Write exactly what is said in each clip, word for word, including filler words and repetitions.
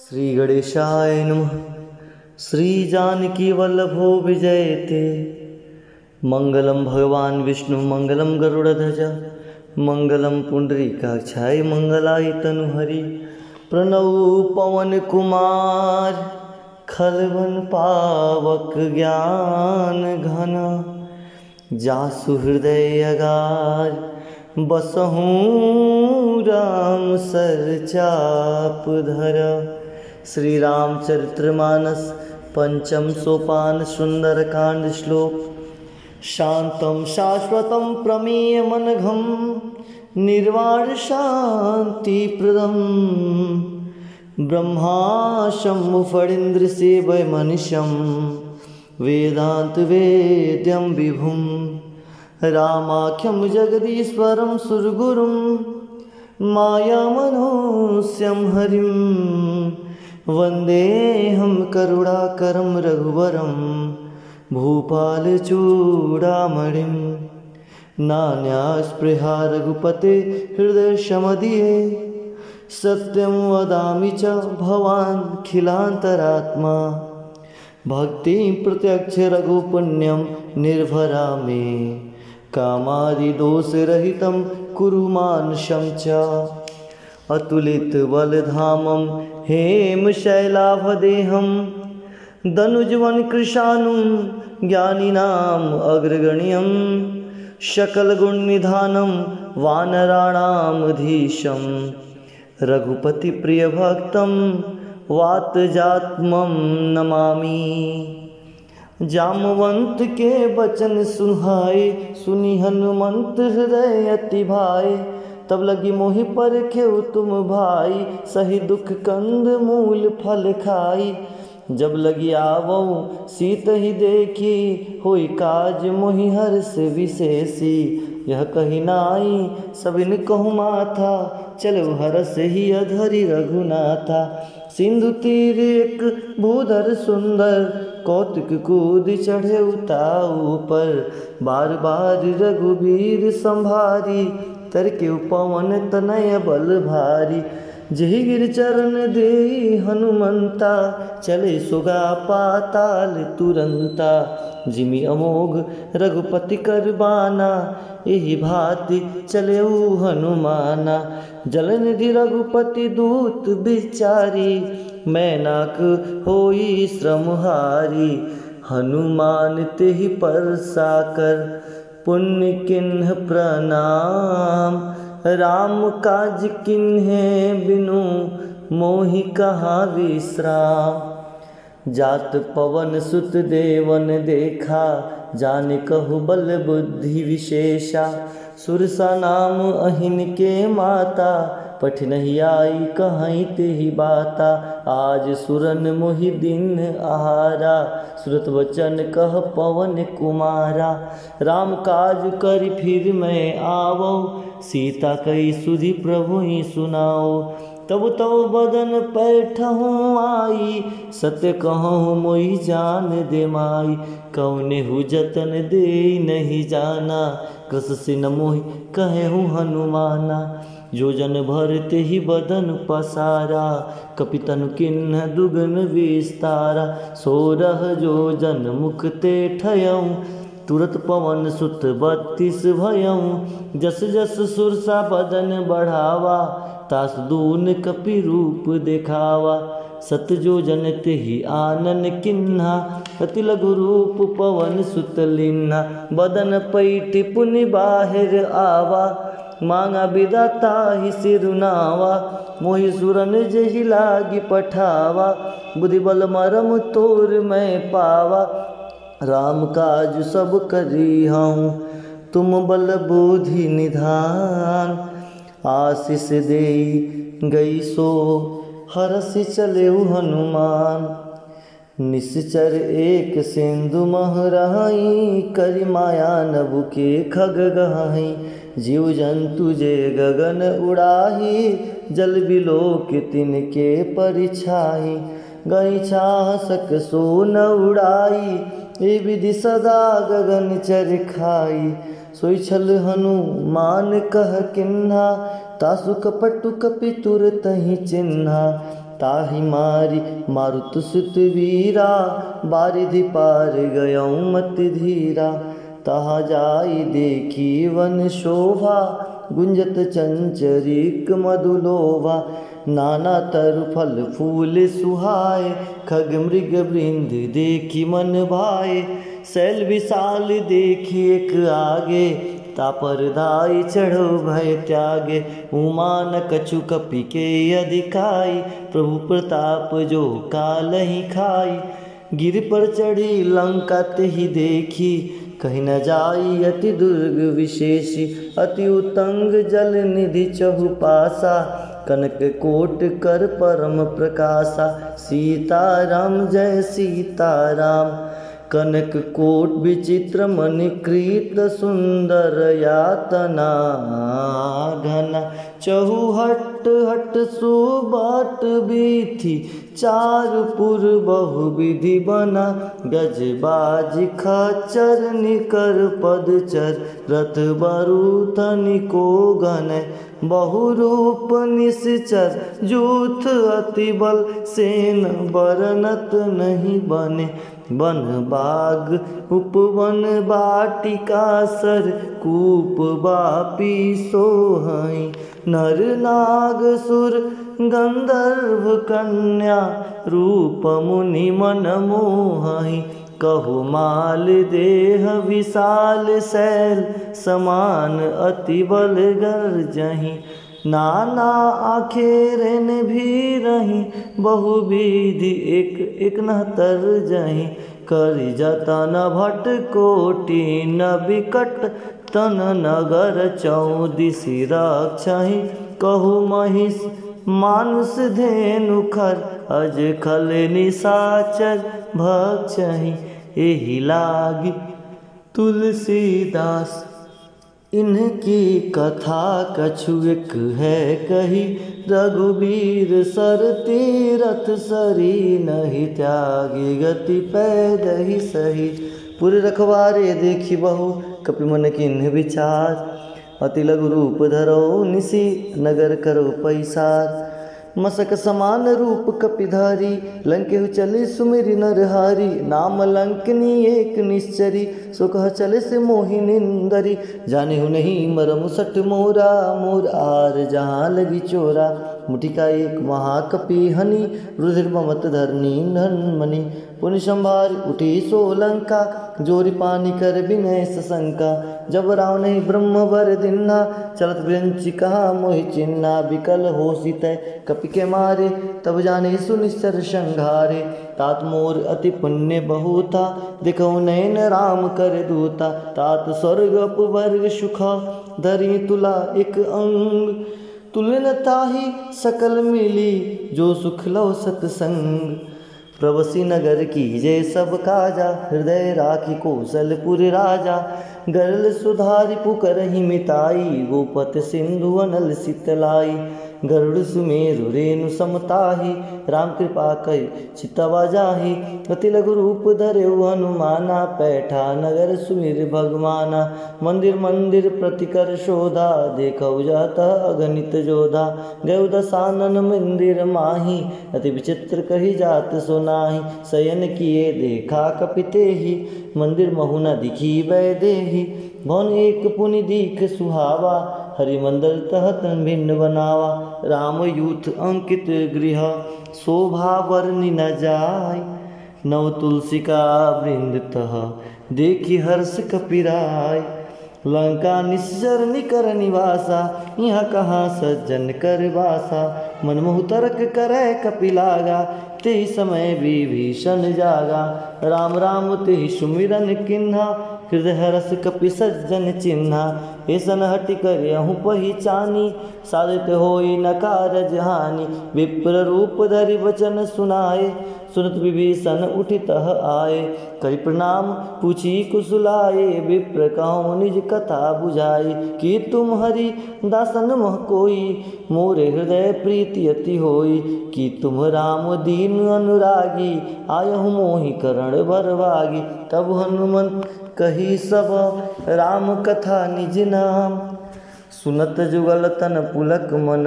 श्री गणेशाय नमः। श्री जानकी वल्लभो विजयते। मंगलम भगवान विष्णु मंगलम गरुड़ध्वज मंगलम पुंडरीकाक्षाय मंगलाय तनुहरि। प्रणव पवन कुमार खलवन पावक ज्ञान घन। जासु हृदय अगार बसहु राम सर चाप धर। श्री रामचरित्र मानस पंचम सोपान सुंदरकांड श्लोक। शांतम शाश्वतम प्रमेय मनघम निर्वाण शांति प्रदम। ब्रह्मा शंभु फणींद्र सेवय मनिशम वेदांत वेद्यम विभुम। रामाख्यम जगदीश्वरम सुरगुरुम माया मनोस्यम हरिम। वंदेहम करुणाकरम रघुवरम भूपाल चूड़ामणिम। नान्या स्पृहा रघुपते हृदय समदिये। सत्यम वदामि च भवान खिलांतरात्मा। भक्ति प्रत्यक्ष रघु पुण्यम निर्भरा मे। कामादि दोष रहितम कुरु मानसम च। अतुलित बल धामम हेम शैलाभ देहम। दनुजवन कृशानुम ज्ञानिनाम अग्रगण्यम। सकल गुण निधानम वानराणाम धीशम। रघुपति प्रिय भक्तम वातजात्मम नमामि। जामवंत के बचन सुहाए सुनि हनुमंत हृदय अति भाए। तब लगी मोहि परखेउ तुम भाई सही दुख कंद मूल फल खाई। जब लगी आवउ सीतहि देखी होई काज मोहि हर्ष विशेषी। यह कहि नाई सबिन कहु माथा चलउ हरषहि अधरि रघुनाथा। सिंधु तीर एक भूधर सुंदर कौतुक कूद चढ़ेउ ताउ पर। बार बार रघुबीर संभारी तरकेउ पवन तनय बल भारी। जेहि गिर चरण देई हनुमंता चले सुगा पाताल तुरंता। जिमि अमोघ रघुपति कर बाना एहि भाँति चलेउ हनुमाना। जलनिधि रघुपति दूत बिचारी मैनाक होई श्रमहारी। हनुमान तेहि पर साकर पुनि किन्ह प्रणाम। राम काज किन्हे बिनु मोहि कहाँ विश्राम। जात पवन सुत देवन देखा जानि कहु बल बुद्धि विशेषा। सुरसा नाम अहिन के माता पठिनहि आई कहई तेहि बाता। आज सुरन मोहि दिन आहारा सुरत वचन कह पवन कुमारा। राम काज करि फिर मैं आवउ सीता कहि सुधि प्रभुहि सुनाउ। तब तब बदन पैठहु आई सत्य कहहु मोहि जान दे माई। कौनेहु जतन देई नहीं जाना क्रस सिन मोहि कहेहु हनुमाना। जोजन भर तेहि बदन पसारा कपि तनु किन्ह दुगुन विस्तारा। सोरह जोजन मुख ते ठयउ तुरत पवन सुत बत्तीस भयउ। जस जस सुरसा बदन बढ़ावा तास दून कपि रूप देखावा। सत जोजन तेहि आनन किन्हा अति लघु रूप पवन सुत लिन्हा। बदन पैठि पुनि बाहिर आवा माँगा बिदा ताहि सिरुनावा। मोहि सुरन जेहि लागि पठावा बुद्धि बल मरम तोर मैं पावा। राम काज सब करिहउँ तुम बल बुद्धि निधान। आसिस देई गई सो हरसि चलेउ हनुमान। निसिचर एक सिंधु मह रहई करि माया नभु के खग गहई। जीव जंतु जे गगन उड़ाही जल बिलोक तिनके परिछाही। गई छाह सक सो न उड़ाई ए विधि सदा गगन चर खाई। सोई छल हनुमान कह किन्हा तासु कपटु कपि तुरतहि चिन्हा। ताहि मारि मारुत सुत वीरा, बारिधि पार गयउ मति धीरा। तहाँ जाइ देखि वन शोभा, गुंजत चंचरीक मधुलोभा। नाना तरु फल फूल सुहाए, खग मृग वृंद देखि मन भाए। सैल विशाल देखि एक आगे, तापर दाइ चढ़उ भय त्यागे। उमा न कछु कपि के अधिकाई, प्रभु प्रताप जो कालहि खाई। गिरि पर चढ़ि लंका तेहि देखि, कहि न जाइ अति दुर्ग विशेषि। अति उतंग जल निधि चहुपासा, कनक कोट कर परम प्रकासा। सीताराम जय सीताराम। कनक कोट विचित्र मणि कृत सुंदर यातना घना। चहुहट हट सुबाट बीथी, चारु पुर बहु विधि बना। गज बाज खच्चर निकर पदचर, रथ बरूथ निको गनय। बहुरूप निसिचर जूथ अति बल, सेन बरनत नहीं बने। बन बाग उपवन बाटिका सर, कूप बापी सोहइ। नर नाग सुर गंधर्व कन्या, रूप मुनि मन मोहइ। कहु माल देह विशाल सैल, समान अति बल गर्जहि। नाना आखेरन भीरहि, बहुविधि एक एक नह तर्जहि। करि जतन भट कोटि न बिकट, तन नगर चौदिसि रक्षहि। कहु महिष मानुष धेनु खर, अज खल निसाचर भक्षहि। एहि लागि तुलसीदास इनकी कथा कछु एक है कही, रघुबीर सर तीरथ सरी, नहीं त्यागी गति पैदहि सही। पुर रखवारे देखि बहु कपि मन कीन्ह विचार, अति लघु रूप धरउ निसि नगर करउ पैसार। मसक समान रूप कपि धारी, लंकेहु चले सुमिरि नर हारी। नाम लंकिनी एक निश्चरी, सो कह चले से मोहि निंदरी। जानेहु नहीं मरम सठ मोरा, मोर आर जहाँ लगी चोरा। मुठिका एक महाकपि हनि, रुधिर बमत धरनी नन मनि। पुनि संभारि उठी सो लंका, जोरि पानि कर बिनय ससंका। जब रावनहि ब्रह्म बर दिन्हा, चलत विरंचि कहा मोहि चिन्हा। बिकल होसि तै कपि के मारे, तब जाने सुनिश्चर संघारे। तात मोर अति पुण्य बहुता, देखउ नयन राम कर दूता। तात स्वर्ग अपवर्ग सुखा, धरी तुला एक अंग। तुलन ताहि सकल मिली, जो सुख लव सतसंग। प्रवसि नगर कीजे सब काजा, हृदय राखि कोसलपुर राजा। गरल सुधारि पुकरहि मिताई, गोपत सिंधु अनल सितलाई। गरुड़ सुमेरु रेनु सम ताहि, राम कृपा करि चितवा जाहि। अति लघु रूप धरेउ हनुमाना, पैठा नगर सुमिर भगवाना। मंदिर मंदिर प्रति कर शोधा, देखउ जात अगणित जोधा। गयो दसानन मंदिर माहि, अति विचित्र कही जात सो नाहि। शयन किए देखा कपि तेहि, मंदिर महु न दिखी वैदेहि। भवन एक पुनि दीख सुहावा, हरि मंदिर तह तन भिन्न बनावा। राम यूथ अंकित गृह, शोभा वर्णि न जाय। नव तुलसिका वृंद तह, देखि हर्ष कपि राय। लंका निश्चर निकर निवासा, इहाँ कहाँ सज्जन कर बासा। मन मोहु तरक करै कपि लागा, तेहि समय विभीषण जागा। राम राम तेहि सुमिरन किन्हा, हृदय हरष कपि सज्जन चिन्हा। ऐसन हठि करेहु पहिचानी, साधित होइ न कारज हानि। विप्र रूप धरि वचन सुनाए, सुनत विभीषण उठि तह आए। करि प्रणाम पूछि कुशुलाए, विप्र कहउँ निज कथा बुझाई। कि तुम हरि दासन मह कोई, मोरे हृदय प्रीति अति होई। कि तुम राम दीन अनुरागी, आयहु मोहि करण भर भागी। तब हनुमंत कही सब राम कथा निज नाम। सुनत जुगल तन पुलक मन,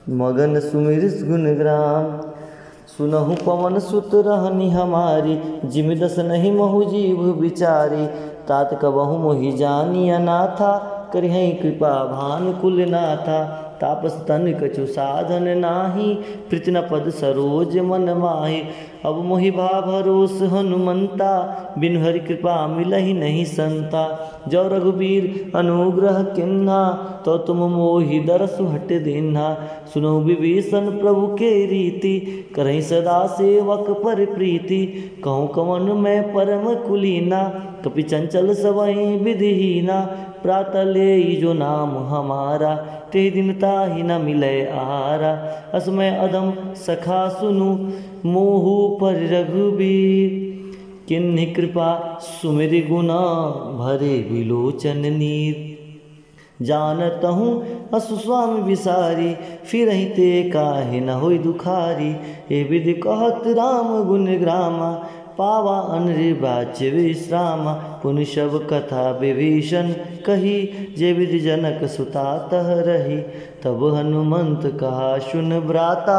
मगन सुमिरिस गुन ग्राम। सुनहु पवन सुत रहनि हमारी, जिमि दस नहीं महु जीव बिचारी। तात कबहु मोहि जानि अनाथा, करिहैं कृपा भानुकुल नाथा। तापस तन कछु साधन नाही, प्रीति न पद सरोज मन माही। अब मोहि भा भरोस हनुमंता, बिनु हरि कृपा मिलहि नहीं संता। जो रघुबीर अनुग्रह किन्हा, तो तुम मोहि दरसु हट दीन्हा। सुनो विभीषण प्रभु के रीति, करहिं सदा सेवक पर प्रीति। कहूँ कवन मैं परम कुलीना, कपि चंचल सबहिं विधिहीना। प्रातः लेइ जो नाम हमारा, तेहि दिन ताहि न मिलै आहारा। अस मैं अधम सखा सुनु मोहु पर रघुबीर। किन्हि कृपा सुमिरि गुना भरे विलोचन नीर। जानत हूँ असु स्वामी बिसारी, फिरहिं ते काहे न होइ दुखारी। ए विधि कहत राम गुन ग्रामा, पावा अनिर्वाच्य विश्रामा। पुनि सब कथा विभीषण कही, जे विधि जनक सुता तह रही। तब हनुमंत कहा सुन भ्राता,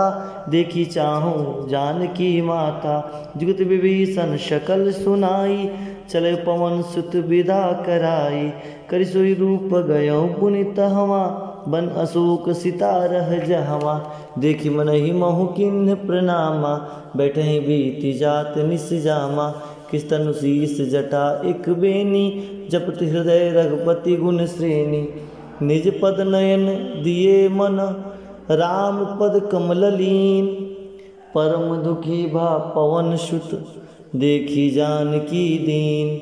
देखि चाहौं जानकी माता। जुगति विभीषण सकल सुनाई, चले पवन सुत बिदा कराई। करि सोइ रूप गयौं पुनि तहवाँ, बन अशोक सिता रह जहवाँ। देखि मनहि महु कीन्ह प्रनामा, बैठहिं बीति जात निसि जामा। किस तनु सीस जटा इक बेनी, जपत हृदय रघुपति गुन श्रेनी। निज पद नयन दिए मन, राम पद कमल लीन। परम दुखी भा पवन सुत, देखि जानकी दीन।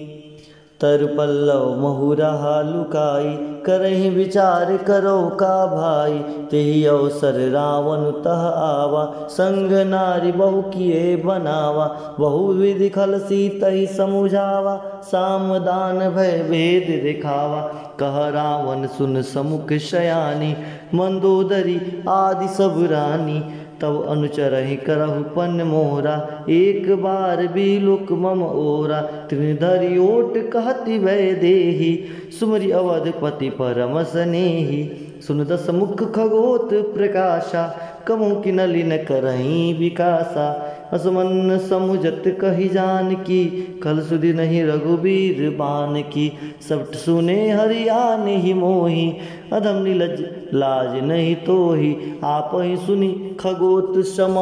तर पल्लव महु रहा लुकाई, करहिं बिचार करौ का भाई। तेहि अवसर रावण तह आवा, संग नारि बहु किए बनावा। बहु विधि खल सीतहि समुझावा, साम दान भय भेद देखावा। कह रावण सुन समुख सयानी, मंदोदरी आदि सब रानी। तब अनुचरहि करहु पन मोरा, एक बार बिलोक मम ओरा। तृण धरि ओट कहति वैदेही, सुमरि अवधपति परम सनेही। सुन दस मुख खगोत प्रकाशा, कबहुँ किनलि न करहिं बिकासा। अस मन समुझत कहि जानकी, खल सुधि नहीं रघुबीर बानकी। सब सुने हरि आनहि मोहि, अधम निलज लाज नहीं तोहि। आपहि सुनि खगोत सम,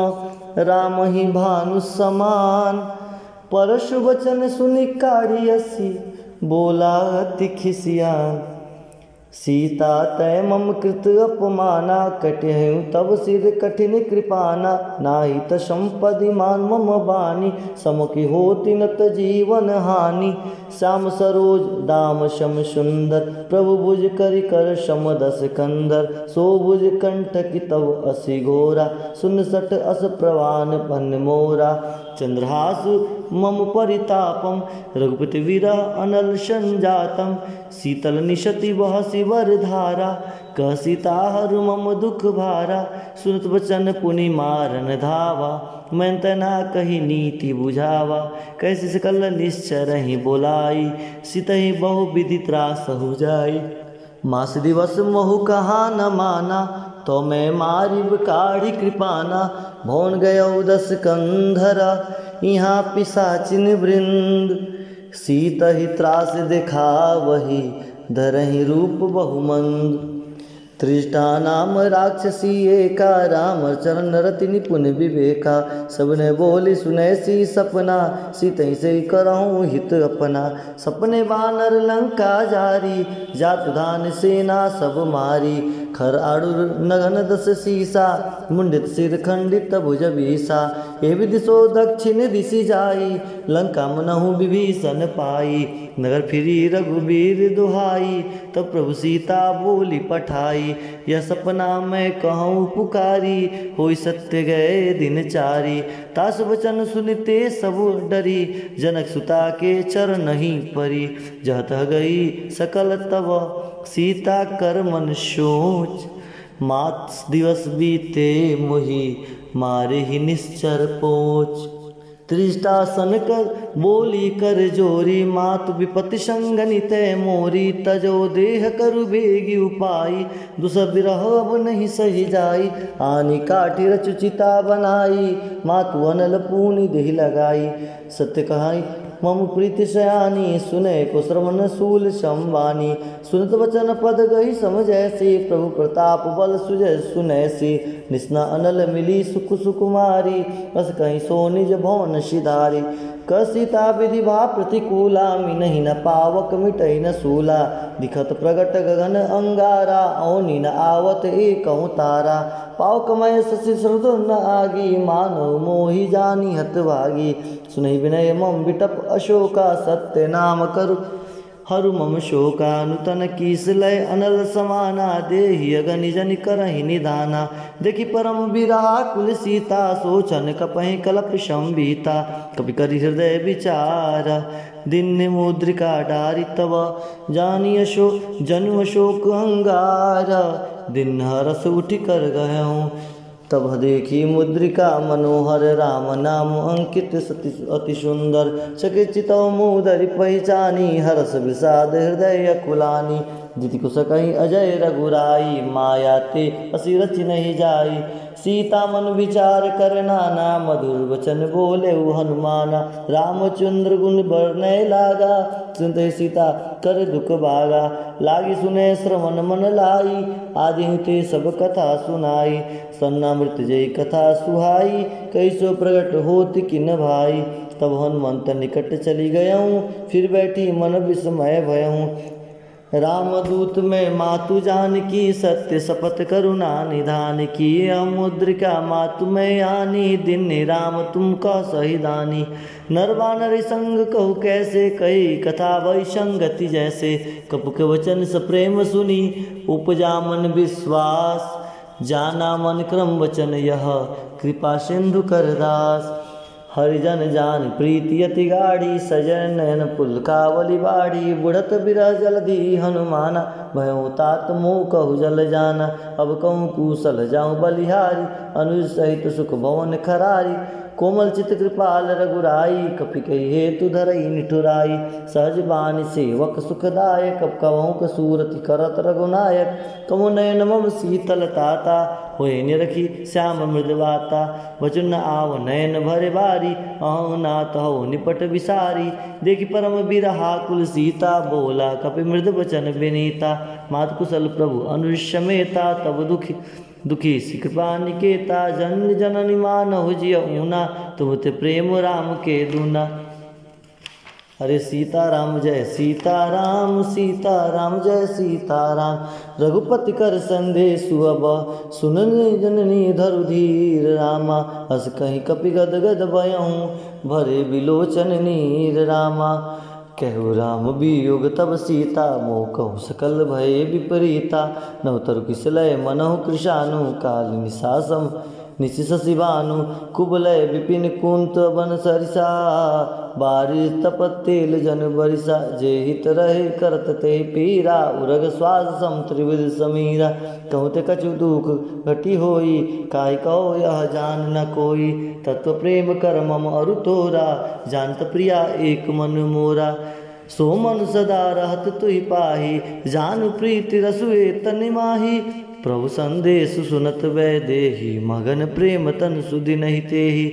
रामहि भानु समान। परसु वचन सुनि काढ़ि असि, बोला अति खिसियान। सीता तै मम कृत अपमाना, कटिहैं तब सिर कठिन कृपाना। नाहि त संपदि मान मम बानी, सम की होति न त जीवन हानि। श्याम सरोज दाम सम सुंदर, प्रभु भुज करि कर सम दस कंधर। सो भुज कंठ की तब असि घोरा, सुन सठ अस प्रवान पन मोरा। चंद्रहास मम परितापम, रघुपति विरह अनल संजातम। शीतल निशति बहसि वर धारा, कह सीता हरु मम दुख भारा। सुनत वचन पुनि मारन धावा, मैंतै ना कहि नीति बुझावा। कहि सिसकल निश्चरहि बोलाई, सितहि बहु विधि त्रासहु जाई। मास दिवस महु कहा न माना, तो मैं मारिब काढ़ि कृपाना। भवन गयौ दस कंधरा, इहाँ पिशाचिन वृंद। सीतहि त्रास देखावहि, धरहि रूप बहुमंद। त्रिजटा नाम राक्षसी एका, राम चरण रति निपुन विवेका। सबने बोलि सुनैसि सपना, सीतहि से करहु हित अपना। सपने बानर लंका जारी, जात धान सेना सब मारी। खर आड़ुर नगन दस सीसा, मुंडित सिर खंडित भुज बीसा। ए विधि सो दक्षिण दिसि जाई, लंका मनहु विभीषण पाई। नगर फिरी रघुबीर दुहाई, तब प्रभु सीता बोलि पठाई। यह सपना मैं कहौं पुकारी, होइ सत्य गए दिन चारी। तास वचन सुनि ते सब डरी, जनक सुता के चरणहि परी। जह तह गई सकल तब सीता कर मन सोच। मास दिवस बीते मोहि मारिहि निश्चर पोंछ। त्रिष्टासन कर बोली कर जोरी, मातु विपति संग नितै मोरी। तजो देह करु बेगि उपाई, दुसह बिरह अब नहीं सहि जाई। आनि काठी रचु चिता बनाई, मातु अनल पूनि देहि लगाई। सत्य कहाई मम प्रीति सयानी, सुनै को श्रवण सूल संबानी। सुनत वचन पद गहि समझै सी, प्रभु प्रताप बल सुजै सुनै सी। निसना अनल मिली सुख सुकुमारी, अस कहि सो निज भवन सिधारी। कह सीता विधि भा प्रतिकूला, मिनहि न पावक मिटहि न सूला। दिखत प्रगट गगन अंगारा, औनि न आवत एकहु तारा। पावक मय शशि सरदुन आगी, मानव मोहि जानि हत भागी। सुनहि विनय मम विटप अशोका, सत्य नाम करु हरु मम शोका। नुतन कीस लय अनल समाना, देहि अगनि जनि करहि निदाना। देखि परम बिरहाकुल सीता, सोचन कपहि कलप संभीता। कपि करि हृदय विचार, दीन्ह मुद्रिका डारि तब, जानि अशो जनु अशोक अंगार। दीन्ह हरस उठि कर गयहु, तब देखि मुद्रिका मनोहर। राम नाम अंकित सति अति सुंदर, चकित चितौ मुदरि पहिचानी। हरस विषाद हृदय अकुलानी, दिति कुस कहि अजय रघुराई। माया ते असि रचि नहि जाई, सीता मन विचार कर नाना। मधुर वचन बोलेउ हनुमाना। रामचंद्र गुन बरनय लागा, सुनतहि सीता कर दुख भागा। लागि सुनय श्रवण मन लाई, आदिहुँ ते सब कथा सुनाई। सन्ना मृत जेहि कथा सुहाई, कहिसो प्रगट होत किन भाई। तब हनुमंत निकट चलि गयहु, फिर बैठी मन विस्मय भयहु। रामदूत मैं मातु जानकी, सत्य शपथ करुणा निधान की। अमुद्रिका मातु मैं आनी, दीन्ह राम तुम कह सही दानी। नर बानर संग कहु कैसे, कही कथा वही संगति जैसे। कपि के वचन सप्रेम सुनी, उपजा मन विश्वास। जाना मन क्रम वचन यह, कृपा सिंधु कर दास। हरिजन जानि प्रीति अति गाढ़ी, सजन नयन पुलकावली बाढ़ी। बुढ़त बिरह जलधि हनुमाना, भयउ तात मोह कहु जल जाना। अब कहूँ कूसल जाहु बलिहारी, अनुज सहित सुख भवन खरारी। कोमल चित कृपाल रघुराई, कपि कहि हेतु धरई निठुराई। सहज बानि सेवक सुखदायक, कबहुँक सूरति करत रघुनायक। कबहुँ नयन मम शीतल ताता, होय निरखि श्याम मृद बाता। वचन आव नयन भरे बारी, अहउ नाथ हउ निपट बिसारी। देखि परम बिरहाकुल सीता, बोला कपि मृद वचन बिनीता। मात कुसल प्रभु अनुज समेता, तब दुखि दुखि सि कृपा निकेता। जन जननि मानहु जिय ऊना, तुम ते प्रेम राम के दूना। अरे सीताराम जय सीताराम, सीताराम जय सीताराम। रघुपति कर संदेसु अब, सुननि जननि धरु धीर रामा। अस कहि कपि गद गद भयहु, भरे बिलोचन नीर रामा। कहु राम बियोग तब सीता, मोह कहु सकल भए बिपरीता। नव तरु किस लय मनहु कृशानु, काल निसा सम निसि ससि भानु। कुबलय बिपिन कुंत बन सरिसा, बारिस तप तेल जन बरिसा। जे हित रहे करत तेहि पीरा, उरग स्वास सम त्रिविध समीरा। कहु ते कछु दुख घटि होई, काहि कहो यह जान न कोई। तत्व प्रेम कर मम अरु तोरा, जानत प्रिया एक मन मोरा। सो मन सदा रहत तुहि पाही, जानु प्रीति रसु एतन माही। प्रभु संदेसु सुनत वैदेही, मगन प्रेम तन सुधि नहि तेही।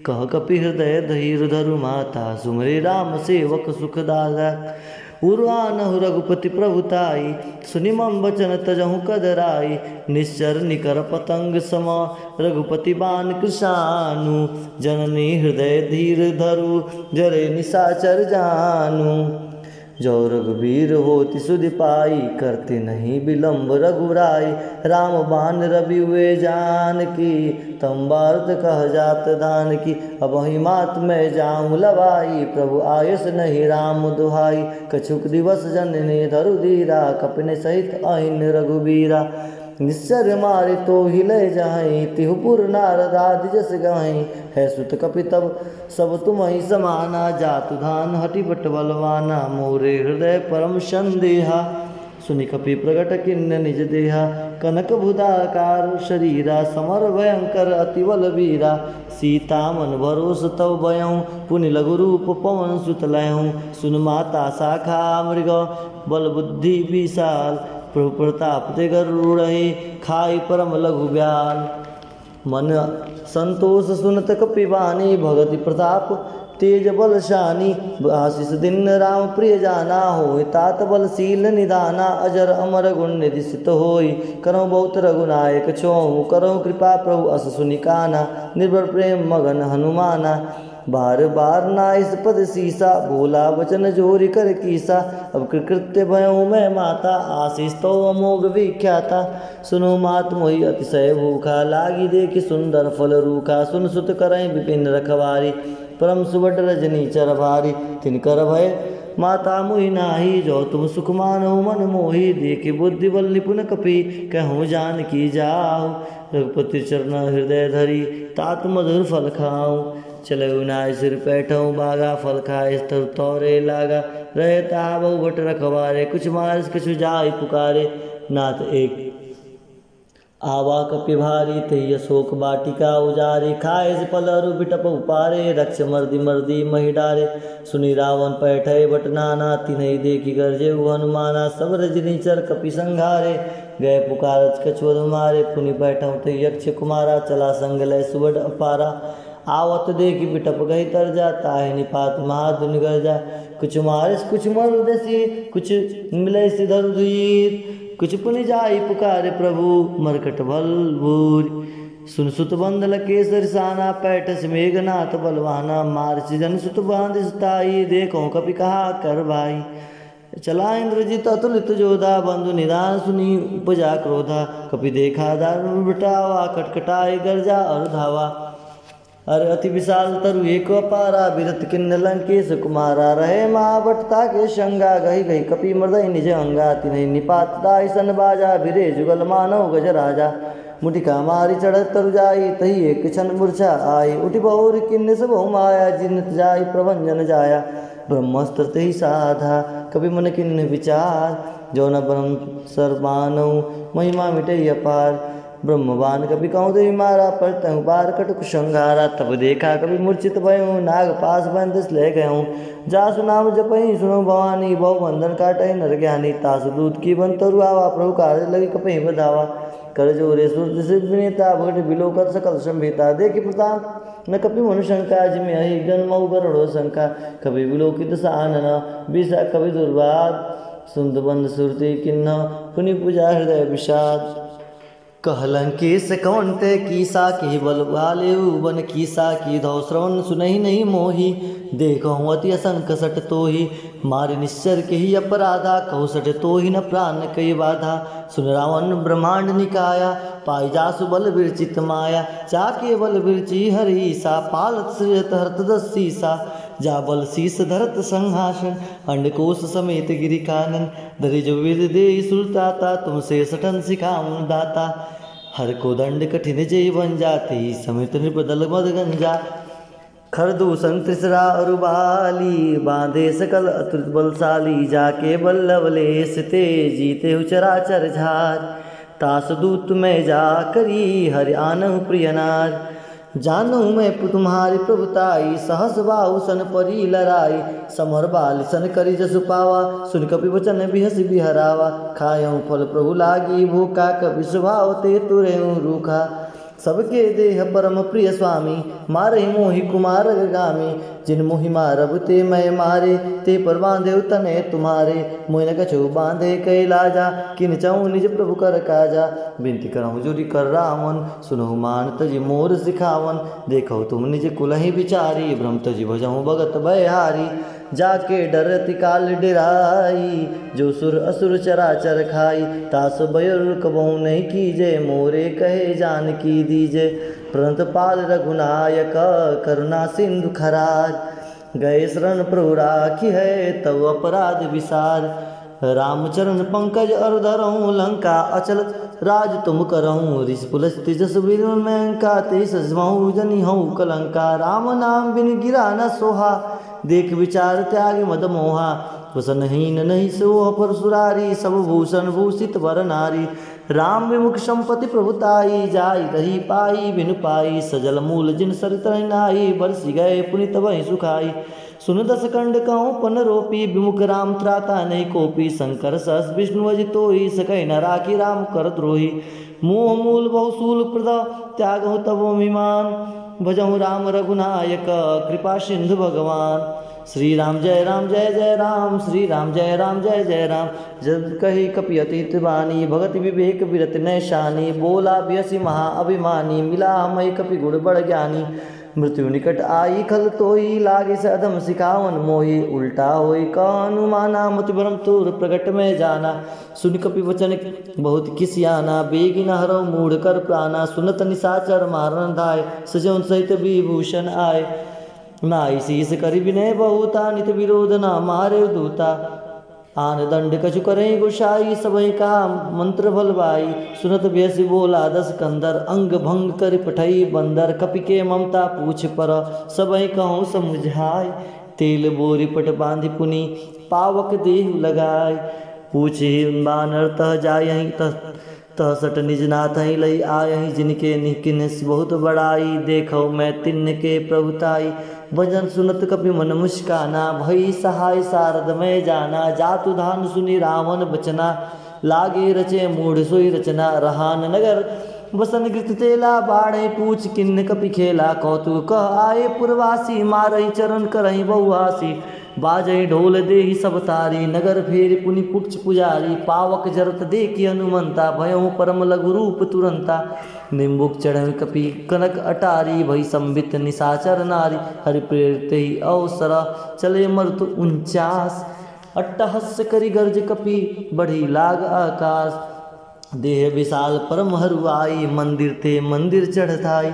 कह कपि हृदय धीर धरु माता, सुमिरे राम सेवक सुखदायक। उर आनहु रघुपति प्रभु ताई, सुनि मम वचन तजहु कदराई। निश्चर निकर पतंग सम, रघुपति बान कृशानु। जननी हृदय धीर धरु, जरे निशाचर जानु। जो रघुबीर होति सुधि पाई, करते नहीं विलंब रघुराई। राम बान रवि हुए जानकी, तम बारत कह जात धानकी। अबहिं मात मैं जाऊं लवाई, प्रभु आयस नहीं राम दुहाई। कछुक दिवस जननी धरु धीरा, कपिन सहित अहिन रघुबीरा। निश्चर मारे तोहि लय जहई, तिहुपुर नारद आदि जस गहई। है सुत कपि तब सब तुमहि समाना, जातु धान हटि बट बलवाना। मोरे हृदय परम संदेहा, सुनि कपि प्रगट किन्न निज देहा। कनक भुजाकार शरीरा, समर भयंकर अति बलबीरा। सीता मन भरोस तव भयहु, पुनि लघु रूप पवन सुत लयहु। सुन माता शाखा मृग, बल बुद्धि विशाल। प्रभु प्रताप ते गरुड़हि, खाई परम लघु ब्याल। मन संतोष सुनत कपि बानी, भगति प्रताप तेज बल शानी। आशीष दीन्ह राम प्रिय जाना, होय तात बल शील निदाना। अजर अमर गुण निधि सित होय, करहु बहुत रघुनायक छोहु। करहु कृपा प्रभु अस सुनि काना, निर्भर प्रेम मगन हनुमाना। बार बार नाइस पद सीसा, बोला वचन जोरि कर कीसा। अब कृतकृत्य भयउ मैं माता, आशीष तव अमोघ विख्याता। सुनहु मात मोहि अतिशय भूखा, लागी देखि सुंदर फल रूखा। सुन सुत करहिं विपिन रखवारी, परम सुभट रजनीचर भारी। तिनकर भय माता मोहि नाहीं, जो तुम सुख मानहु मन मोहि। देखि बुद्धि बल निपुन कपि, कहउँ जानकी जाउ। रघुपति चरण हृदय धरी, तात मधुर फल खाउ। चलउ नाइ सिर पैठउ बागा, फल खाइ तउ तोरे लागा। रहे तहाँ बहु भट रखवारे, कुछ मारिस कछु जाइ पुकारे। नाथ एक आवा कपि भारी, तेहि अशोक वाटिका उजारी। खाइस फल अरु बिटप उपारे, रक्ष मरदि मरदि महि डारे। सुनि रावन पैठइ भट नाना, तिनहि देखि गरजेउ हनुमाना। सब रजनीचर कपि संघारे, गए पुकारत कछु अधु मारे। पुनि पैठउ तेहि यक्ष कुमारा, चला संग लय सुभट अपारा। आवत देखि बिटप गहि तर जा, ताहि निपात महाद्युनि गरजा। कुछ मारिस कुछ मरु देसि, कुछ मिलइसि धरु धीर। कुछ पुनि जाइ पुकारे प्रभु, मरकट भल भूरि। सुन सुत बंद लंकेस रिसाना, पैठस मेघनाथ बलवाना। मारिस जन सुत बाँधिस ताई, देखउ कपि कहा कर भाई। चला इंद्रजित अतुलित जोधा, बंधु निदान सुनि उपजा क्रोधा। कपि देखा दारुण बिटावा, कटकटाइ गरजा अरु धावा। अरे अति विशाल तरु एक अपारा, बिरत किन्न लंकेस कुमारा। रहे महाभट ताके संगा, गहि गहि कपि मरदइ निज अंगा। तिनहि निपात ताहि सन बाजा, भिरे जुगल मानउ गजराजा। मुटिका मारि चढ़त तरु जाई, तही एक छन मूर्छा आई। उठि बहुरि किन्न सबहु माया, जिनत जाई प्रभंजन जाया। ब्रह्मास्त्र तेहि साधा, कपि मन किन्न विचार। जौन ब्रह्म सर बानउ, महिमा मिटइ अपार। ब्रह्म बान कपि कहउँ देहि मारा, परतहुँ बार कटुक संघारा। तब देखा कपि मूर्छित भयउँ, नाग पास बंधस लइ गयउँ। जासु नाम जपहिं सुनउ भवानी, बहु बंधन काटहिं नर ज्ञानी। तासु दूत कीबन तरु आवा, प्रभु कारज लगि कपहि बधावा। कर जोरे सुरत सिर विनीता, भगत बिलोकत सकल संभीता। देखि प्रताप न कपि मनु शंका, जिमि अहि गन मउ गरुड़ो शंका। कपि बिलोकित सानन, बिसा कपि दुर्वाद। सुनत बंद सुरति किन्ह, पुनि पूजा हृदय विषाद। कह लंकेस कवन तै कीसा, केहि बल बालेउ बन कीसा। कीधौ श्रवण सुनहिं नहीं मोहि, देखहु अति असंक सट तोहि। मारि निश्चर केहि अपराधा, कहु सट तोहि न प्रान कइ बाधा। सुन रावन ब्रह्मांड निकाया, पाइ जासु बल विरचित माया। जा केवल विरचि हर ईसा, पालत सृजत हरत दस सीसा। जा बल सीस धरत संहासन, अंडकोश समेत गिरि कानन। धरि जो विधि देइ सुरताता, तुम से सठन सिखावन दाता। हर कोदंड कठिन जेहि भंजा, तेहि समेत नृप दल मद गंजा। खर दूषण त्रिसरा अरु बाली, बाँधे सकल अतुलित बलशाली। जाके बल लवलेस ते, जीतेहु चराचर झार। तासु दूत मैं जा करी, हरि आनहु प्रिय नार। जानहु मैं पु-, तुम्हारी प्रभुताई, सहस बाहु सन परी लराई। समर बालि सन करी जसु पावा, सुनि कपि वचन बिहसि बिहरावा। खायहु फल प्रभु लागी भूखा, कपि सुभाव ते तुरेउ रूखा। सबके देह परम प्रिय स्वामी, मारहि मोहि कुमार अग्रगामी। जिन मोहि मारब ते मैं मारे, ते पर बाँधेउ तनय तुम्हारे। मोहि न कछउ बाँधे कइ लाजा, किन चाहूँ निज प्रभु कर काजा। बिनती करहु जोरि कर रावन, सुनहु मान तजि मोर सिखावन। देखहु तुम निज कुलहि बिचारी, भ्रम तजि भजहु भगत भयहारी। जाके डरति काल डेराई, जो सुर असुर चराचर खाई। तासु भय अरु कबहु नहीं कीजे, मोरे कहे जानकी दीजे। प्रणत पाल रघुनायक, करुणा सिंधु खराज। गए शरण प्रभु राखिहै, तव अपराध बिसार। रामचरण पंकज अरु धरहु लंका, अचल राज तुम करहु। ऋषि पुलस्त्य जस वीर में अंका, तेहि सजमहु जनिहु कलंका। राम नाम बिन गिरा न सोहा, देख विचार त्याग मद मोहा। वसन हीन नहीं सोह परसुरारी, सब भूषण भूषित वर नारी। राम विमुख संपत्ति प्रभुताई, जाई रही पाई बिनु पाई। सजल मूल जिन सरित नहीं नाई, बरसि गए पुनि तबहि सुखाई। सुन दस खंड कहूँ पन रोपी, विमुख राम त्राता नहीं कोपी। शंकर सहस विष्णु अजि तोही, सकहि न राखी राम कर द्रोही। मोह मूल बहु शूल प्रद, त्यागहु तब अभिमान। भजहु राम रघुनायक, कृपा सिंधु भगवान। श्री राम जय राम जय जय राम, श्री राम जय राम जय जय राम। जब कही कपि अतीत बानी, भगत विवेक विरत नैशानी। बोला बिहसि महा अभिमानी, मिला हमहि कपि गुण बड़ ज्ञानी। मृत्यु निकट आई खल तोही, लागे से अधम सिखावन मोही। उल्टा होई कह अनुमाना, मति भरम तोर प्रगट में जाना। सुनि कपि वचन बहुत किसियाना, बेगिन हरौ मूढ़ कर प्राना। सुनत निसाचर मारन धाय, सजौन सहित विभूषण आय। नाई शीस करि विनय बहुता, नित विरोध न मारे दूता। आन दंड कछु करहिं गोसाई, सबहिं कहा मंत्र भलवाई। सुनत बिहसि बोला दस कंदर, अंग भंग करि पठई बंदर। कपि के ममता पूछ पर, सबहिं कहूँ समुझाय। तेल बोरि पट बाँधि पुनि, पावक देहु लगाय। पूछहि बानर तह जायहिं तह तह सट निज नाथहि लई आयहि, जिनके निकिन्हसि बहुत बड़ाई। देखौ मैं तिन्ह के प्रभुताई, वचन सुनत कपि मन मुस्काना। भई सहाय सारद मैं जाना, जातु धान सुनि रावन बचना। लागे रचे मूढ़ सोई रचना, रहान नगर वसन गृत तेला। बाढ़े पूछ किन्ह कपि खेला, कौतुक कह आए पुरवासी। मारहि चरण करहि बहुआसी, बाजहि ढोल देहि सब तारी। नगर फेरि पुनि पुच्छ पुजारी, पावक जरत देखि हनुमंता। भयहु परम लघु रूप तुरंता, निम्बुक चढ़हि कपि कनक अटारी। भई संबित निसाचर नारी, हरि प्रेरित ही अवसर। चले मरुत उनचास, अट्टहस करि गर्ज कपि बढ़ि लाग आकास। देह विशाल परम हरुआई, मंदिर ते मंदिर चढ़त आई।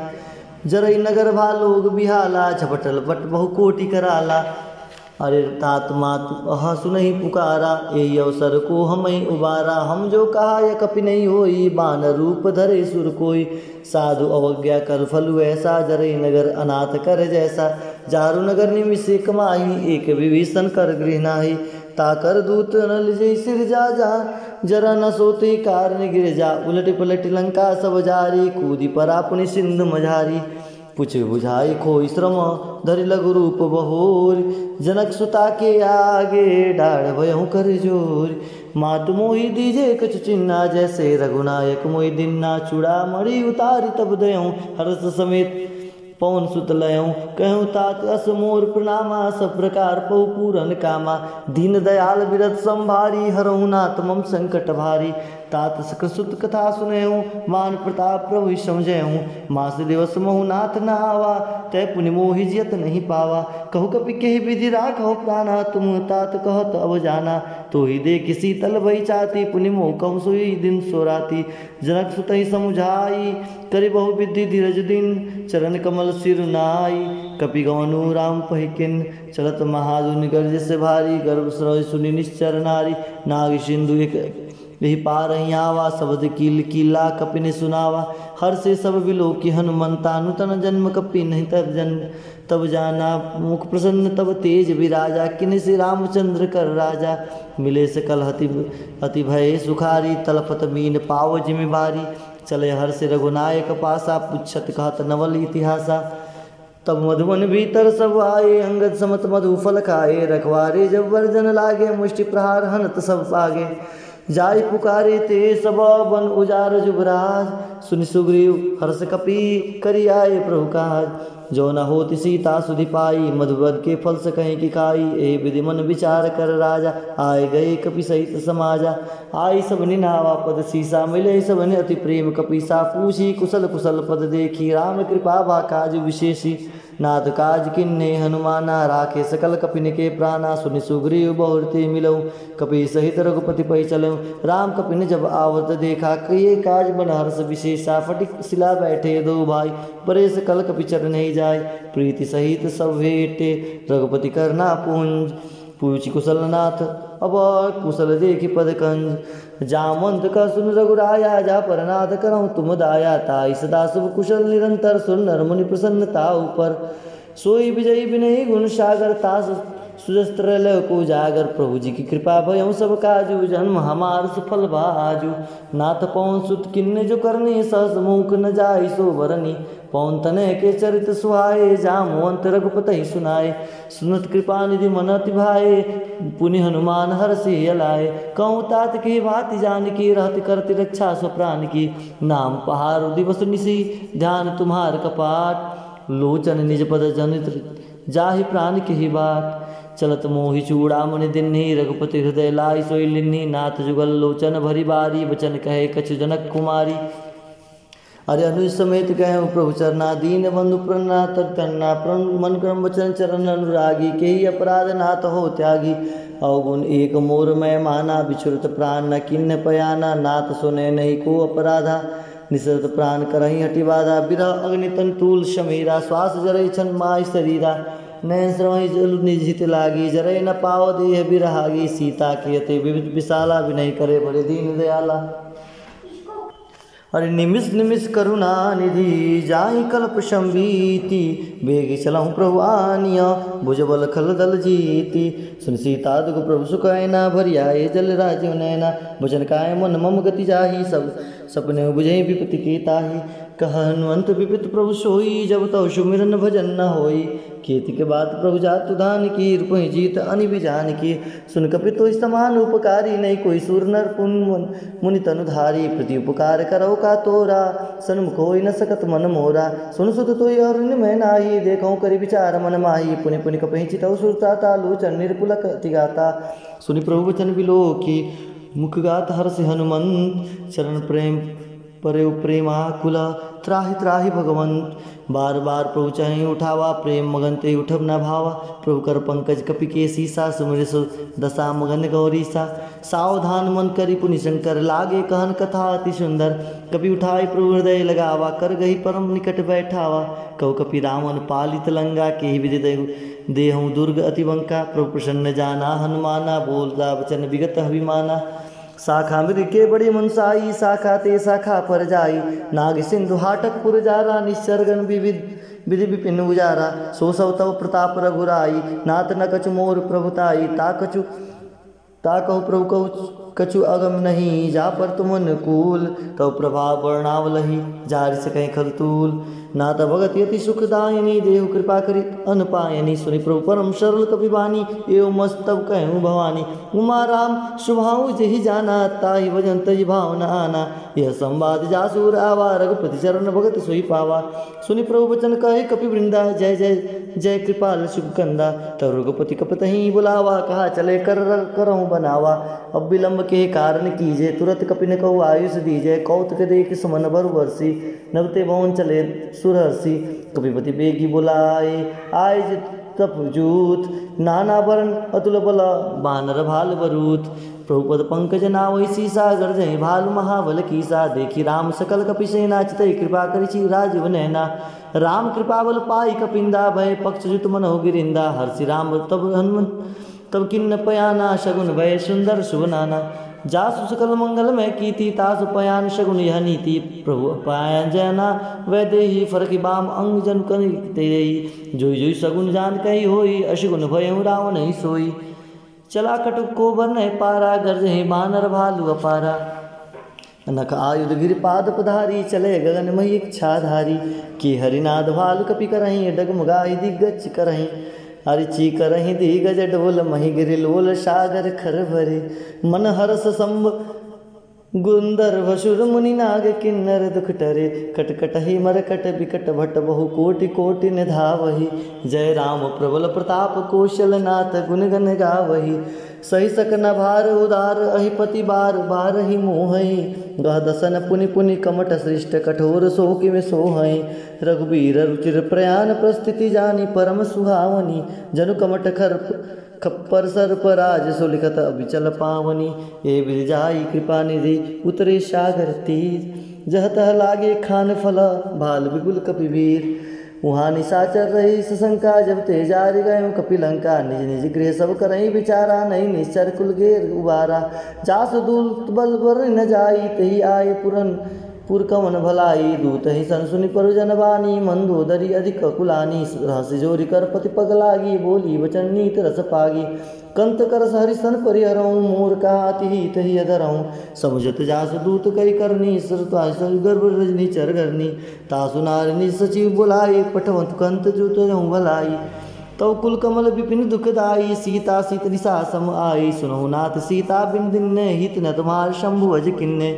जरई नगर भा लोग बिहाला, झपटल पट बहु कोटि कराला। अरे तात मात अह सुनहि पुकारा, एहि अवसर को हमहि उबारा। हम जो कहा यह कपि नहीं होई, बानर रूप धरे सुर कोई। साधु अवज्ञा कर फल ऐसा, जरई नगर अनाथ कर जैसा। जारु नगर निमिष एक माही, एक विभीषण कर गृह नाही। ताकर दूत नल जई सिर जा जा, जरा न सोते कारण गिर जा। उलट पलट लंका सब जारी, कूदि परा पुनि सिंधु मझारी। पुछ बुझाई खोई श्रम धरि लघु रूप बहोर। जनक सुता के आगे डाढ़ भयहु कर जोर। मात मोहि दीजे कछु चिन्हा, जैसे रघुनायक मोहि दिन्हा। चूड़ा मणि उतारि तब दयहु हर्ष समेत पवन सुत लयहु। कहु तात अस मोर प्रणामा, सब प्रकार पहु पूरन कामा। दीन दयाल विरत संभारी, हरहु नाथ मम संकट भारी। तात सकृत सुत कथा सुनयहु, मान प्रताप प्रभु ही समझयहु। मास दिवस महु नाथ न आवा, तै पुनि मोहि जियत नहीं पावा। कहु कपि केहि विधि राखहु प्राना, तुम तात कहत अब जाना। तोहि देखि शीतल भई छाती, पुनि मोह कहु सोई दिन सो राती। जनक सुतहि समुझाई, करि बहु विधि धीरज दीन। चरण कमल सिर नाई, कपि गवनु राम पहि किन। चलत महाजुनि गर्ज से भारी, गर्भ स्रवै सुनि निश्चर नारी। नाग सिंधु एक एहि पारहि आवा, शब्द कील कीला कपिनि सुनावा। हर्षे सब विलोकि हनुमंता, नूतन जन्म कपि नहीं तब जन तब जाना। मुख प्रसन्न तब तेज विराजा, किन्हि श्री रामचंद्र कर राजा। मिले सकल हति अति भय सुखारी, तलफत मीन पाव जिमि भारी। चले हर्ष रघुनायक पासा, पुछत कहत नवल इतिहासा। तब मधुवन भीतर सब आए, अंगद समत मधु फल खाए। रखवारे जब वर्जन लागे, मुष्टि प्रहार हनत सब पागे। जाय पुकारे ते सब बन उजार जुबराज। सुनि सुग्रीव हर्ष कपि करि आए प्रभु काज। जो न होत सीता सुधि पाई, मधुवन के फल सकहि कि खाई। ए विधि मन विचार कर राजा, आए गए कपि सहित समाजा। आई सब निन्हावा पद सीसा, मिले सब नि अति प्रेम कपीसा। पूछी कुशल कुशल पद देखी, राम कृपा भा काज विशेषी। नाथ काज किन्हे हनुमाना, राखे सकल कपिन के प्राना। सुनि सुग्रीव बहुरते मिलऊ, कपि सहित रघुपति पै चलऊ। राम कपिन जब आवत देखा, किए काज मन हर्ष विशेषा। फटिक सिला बैठे दो भाई, परे सकल कपि चर नहीं जाय। प्रीति सहित सब भेटे, रघुपति करना पूंज। पूछि कुशल नाथ अब कुशल देखि पद कंज। जामवंत कह सुनि रघुराया, जा पर नाथ करहु तुम दाया। ताहि सदा शुभ कुशल निरंतर, सुर नर मुनि प्रसन्न ताहु पर। सोई विजयी विनयी गुण सागर, तास सुजस त्रैलोक उजागर प्रभु जी की कृपा भयउ सब काजु, जन्म हमार सुफल भा आजु। नाथ पवन सुत किन्ने जो करनी, सहस मूक न जाई सो बरनी। पवन तनय के चरित सुहाए, जामवंत रघुपति सुनाए। सुनत कृपा निधि मन अति भाए, पुनि हनुमान हरषि हिय लाए। कहूँ तात की भांति जानकी, रहत करत रक्षा स्व प्रान की। नाम पहारु दिवस निशि, ध्यान तुम्हार कपाट। लोचन निज पद जनित जाहि प्रान केहि बाट। चलत मोहि चूड़ामणि दिन्हि, रघुपति हृदय लाइ सोइ लिन्हि। नाथ जुगल लोचन भरि बारी, बचन कहे कछु जनक कुमारी। अरे अनुज समेत गए प्रभु चरना, दीन बंधु प्रना तर तन्ना। प्रण मन क्रम वचन चरण अनुरागी, केहि अपराध नाथ हो त्यागी। अवगुण एक मोर मैं माना, बिछुरत प्रान न किन्ह पयाना। नाथ सुने नहीं को अपराधा, निसरत प्रान करहि हटि बाधा। बिरह अग्नि तन तूल समीरा, श्वास जरइ छन माहि सरीरा। नयन श्रवहि जलु निज हित लागी, जरइ न पाव देह बिरहागी। सीता कियते विविध विशाला, बिनहि करे बड़े दीन दयाला। अरे निमिष निमिष करुणा निधि, जाहि कल्प संभीति। बेगि चलहु प्रभु आनिया, भुजबल खल दल जीति। सुनि सीता दुख प्रभु सुख अयना, भरि आए जल राजीव नयना। वचन काय मन मम गति जाहि, सब सपने बुझे विपति के ताहि। कह हनुमंत विपति प्रभु सोई, जब तव सुमिरन भजन न होई। केतिक बात प्रभु जातु धान की, रूपहि जीत अनि बिजान की। सुन कपि तोहि समान उपकारी, नहीं कोई सुर नर पुन मुन-, मुनि तनु धारी। प्रति उपकार करौ का तोरा, सन्मुख होइ न सकत मन मोरा। सुन सुत तोहि अरुणि मैं नाही, देखौ करि विचार मन माही। पुनि पुनि कपहि चितौ सुरता, ता लोचन निरपुलक अति गाता। सुनि प्रभु वचन बिलोकी, मुख गात हर्षि हनुमंत। चरण प्रेम परेउ प्रेमाकुल, त्राहि त्राहि भगवंत। बार बार प्रभु चहीं उठावा, प्रेम मगन ते उठब न भावा। प्रभु कर पंकज कपि के सीसा, सुमिरि सु दसा मगन गौरीसा। सावधान मन करि पुनि शंकर, लागे कहन कथा अति सुंदर। कपि उठाई प्रभु हृदय लगावा, कर गहि परम निकट बैठावा। कहु कपि रावण पालित लंगा, केहि विधि देहु देहु दुर्ग अति बंका। प्रभु प्रसन्न जाना हनुमाना, बोला वचन विगत अभिमाना। शाखा मृग के बड़ी मनसाई, शाखा ते शाखा पर जाई। नाग सिंधु हाटक पुर जारा, निश्चर गण विविध विधि विपिन उजारा। सो सब तव प्रताप रघुराई, नाथ न कछु मोर प्रभुताई। ता कछु ता कहु प्रभु कहु कछु अगम नहीं, जा पर तुम अनुकूल। तव प्रभाव वर्णावलही, जारि सकहि खल तूल। नाथ भगत अति सुखदायनी, देहु कृपा करि अन पायनी। सुनि प्रभु परम सरल कपि बानी, एव मस्त तब कहु भवानी। उमा राम सुभाउ जेहि जाना, ताहि भजन तजि भाव न आना। यह संवाद जासु उर आवा, रघुपति चरण भगत सोइ पावा। सुनि प्रभु वचन कहे कपि वृंदा, जय जय जय कृपाल सुख कंदा। तब रघुपति कपतहि बुलावा, कहा चले कर करहु बनावा। अब विलंब के कारण कीजे, तुरत कपिन कहु आयुष दीजे। कौतुक देखि सुमन बरु बरसी, नव ते भवन चले सुरहर्षि। कपिपति बेगी बुलाए, आए जित तप जूत, नाना वरण अतुल बल, बानर भाल बरूत। प्रभु पद पंकज नावहि सीसा, गरजहि भालु महाबल कीसा। देखि राम सकल कपि सेना, चितहि कृपा करि छी राजीव नैना। राम कृपा बल पाइ कपिंदा, भए पक्ष जुत मनहु गिरिंदा। हर्षि राम तब हनुमंत तब किन्न पयाना, सगुन भए सुंदर शुभ नाना। जासु सकल मंगलमय कीति, तासु पयान सगुन यह नीति। प्रभु पयान जयना वैदेही, फरकि बाम अंग जनु कनि तेही। जोइ जोइ सगुन जान कहि होई, असगुन भयउ रावनहि सोई। चला कटु को बर नहिं पारा, गरजहि बानर भालु अपारा। नख आयुध गिरि पाद पधारी, चले गगन महि इच्छाधारी। की हरिनाद भालु कपि करहिं, डगमगाहि दिग्गज करहिं। अरिचि करहिं दिग्गज डोल, महि गिरि लोल सागर खर भरे। मन हरष संभ गुंधर्व सुर मुनि नाग किन्नर दुख टरे। कट कटहि मरकट बिकट भट बहु कोटि कोटि निधावहि। जय राम प्रबल प्रताप कौशल नाथ गुन गन गावहि। सहि सक न भार उदार अहि पति बार बारहि मोहहि। गह दसन पुनि पुनि कमट सृष्ट कठोर सो किम सोहहि। रघुबीर रुचिर प्रयान प्रस्थिति जानि परम सुहावनि। जनु कमट खर खप्पर सर्प राज सो लिखत अविचल पावनि। ए विधि जाई कृपा निधि उतरे सागर तीर। जह तह लागे खान फल भाल विपुल कपि वीर। उहाँ निशाचर रही सशंका, जब ते जारि गयो कपि लंका। निज निज गृह सब करहिं बिचारा, नहीं निश्चर कुल गेर उबारा। जासु दूत बल बर न जाई, तेहि आए पुरन पुर कवन भलाई दूत ही सन सुनि परजन बानी, मंदोदरी अधिक कुलानी। रहसि जोरि कर पति पग लागी, बोली वचन नीत रस पागी। कंत करस हरिसन परिहरऊँ, मोर कहा अति हित ही अधरऊँ। समुझत जासु दूत कइ करनी, श्रुता सु गर्भ रजनी चर घरनी। तासु नारि निज सचिव बोलाई, पठवत कंत जो तजहु भलाई। तव कुल कमल विपिन दुखदाई, सीता सीत निसा सम आई। सुनहु नाथ सीता बिन दिन्ने, हित न तुम्हार शंभु अज किन्ने।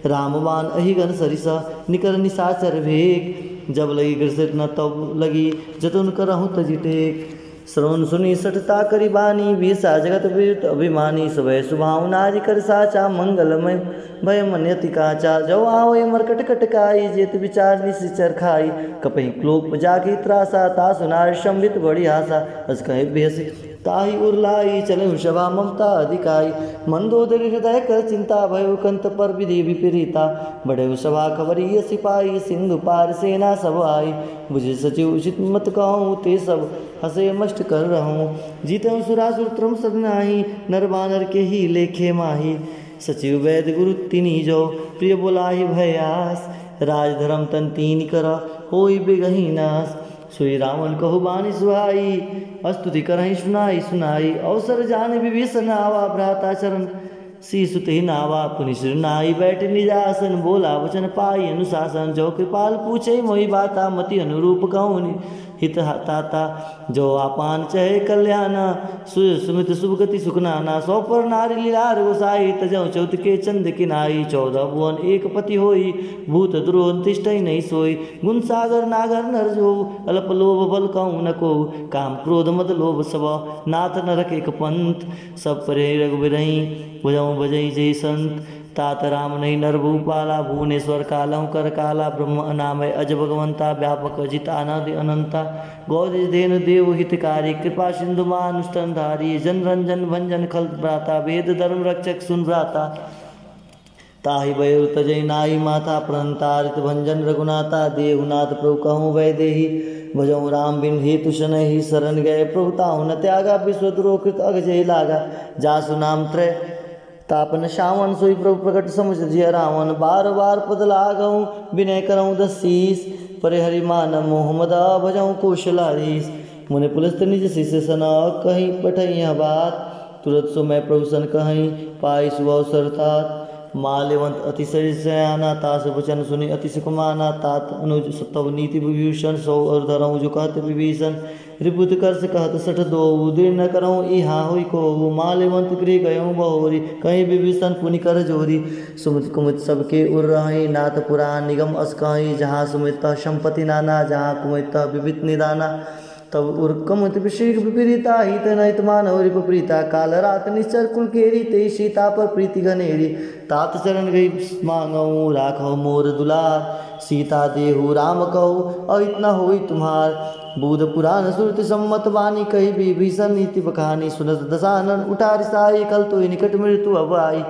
राम बान अहि गन सरिस, निकर निसाचर भेग। जब लगी ग्रसित न तब लगी, जतुन करहु तजि टेग। श्रवण सुनि सठता करि बानी, बीसा जगत विदित अभिमानी। सुभय सुभाव नारि कर साचा, मंगलमय भय मन अति काचा। जो आवै मरकट कटकाई, जेत विचार निशिचर खाई। कपहि लोक जाके त्रासा, तासु नारि शंभित बड़ी आसा। अस कहे बेहसी ताहि उर लाई, चलेउ सभा ममता अधिकाई। मंदोदरी हृदय कर चिंता, भयउ कंत पर विधि विपरीता। बढ़ेउ सभा खबरि अस पाई, सिंधु पार सेना सब आई। बुझि सचिव उचित मत कहउँ, ते सब हँसे मष्ट कर रहउँ। जीतेउ सुरासुर त्रम सब नाही, नर बानर केहि लेखे माही। सचिव वैद गुरु तिनि जो, प्रिय बोलाहि भय आस। राज धरम तन तीनि कर, होई बेगहि नास। सोई रावण कहु बानी सुहाई, अस्तुति करहिं सुनाई सुनाई। अवसर जानि विभीषन आवा, भ्राता चरण शीश तेहि नावा। पुनि सिर नाई बैठ निज आसन, बोला वचन पाई अनुशासन। जो कृपाल पूछे मोहि बाता, मति अनुरूप कहूँ हित ह-, ताता। जो आपान चहे कल्याण, सुय सुमित सुभ गति सुख नाना। सौ पर नारि लीलार गोसाई, तजहु चौथ के चंद किनाई। चौदह भुवन एक पति होई, भूत द्रोह तिष्ठई नहीं सोई। गुण सागर नागर नर जो, अल्प लोभ बल कहूँ न को। काम क्रोध मद लोभ सब, नाथ नरक एक पंथ। सब परे रघुबीरहि, भुजहु भजई जय संत। तात राम नहीं नर भूपाला, भुवनेश्वर कालहु कर काला। ब्रह्म अनामय अज भगवंता, व्यापक जित अनादि अनंता। गौरी धेनु देव हितकारी, कृपा सिंधु मानुष तन धारी। जन रंजन भंजन खल भ्राता, वेद धर्म रक्षक सुन भ्राता। ताहि भय तजई नाई माथा, प्रणतारित भंजन रघुनाथा। देहु नाथ प्रभु कहूँ वैदेही, भजहु राम बिन हेतु सनही। शरण गए प्रभु ताहु न त्यागा, विश्व द्रोह कृत अघ जेहि लागा। जासु नाम त्रय तापन सावन, सोई प्रभु प्रगट समुझ जिय रावन। बार बार पद लागहु विनय करहु दस शीश। परे हरि मान मोह मद भजहु कौशलाधीश। मुनि पुलस्त निज शिष्य सन, कहि पठई यह बात। तुरत सो मैं प्रभु सन कहई, पाई सुअवसर तात। माल्यवंत अति सरिस सयाना, तासु वचन सुनि अति सुख माना। तात अनुज तव नीति विभीषण, सो अउर धरहु जो कहत विभीषण। रिपुत कर्ष कहत सठ दोऊ, देर न करहु इहाँ होई कोऊ। माल्यवंत गृह गयहु बहोरी, कहि विभीषण पुनि कर जोरी। सुमित कुमित सबके उर रहई, नाथ पुरान निगम अस कहई। जहाँ सुमित तह संपत्ति नाना, जहाँ कुमित तह विविध निदाना। तब उर कुमित विषय विपरीता, हित न हित मानहु रिपु प्रीता। काल रात निश्चर कुल केरी, तेहि सीता पर प्रीति घनेरी। तात चरण गई मांगहु, राखहु मोर दुलार। सीता देहु राम कहु, अहित न होई तुम्हार। बुध पुराण श्रुति सम्मत बानी, कहि विभीषण नीति बखानी। सुनत दशानन उठा रिसाई, खल तोहि निकट मृत्यु अब आई।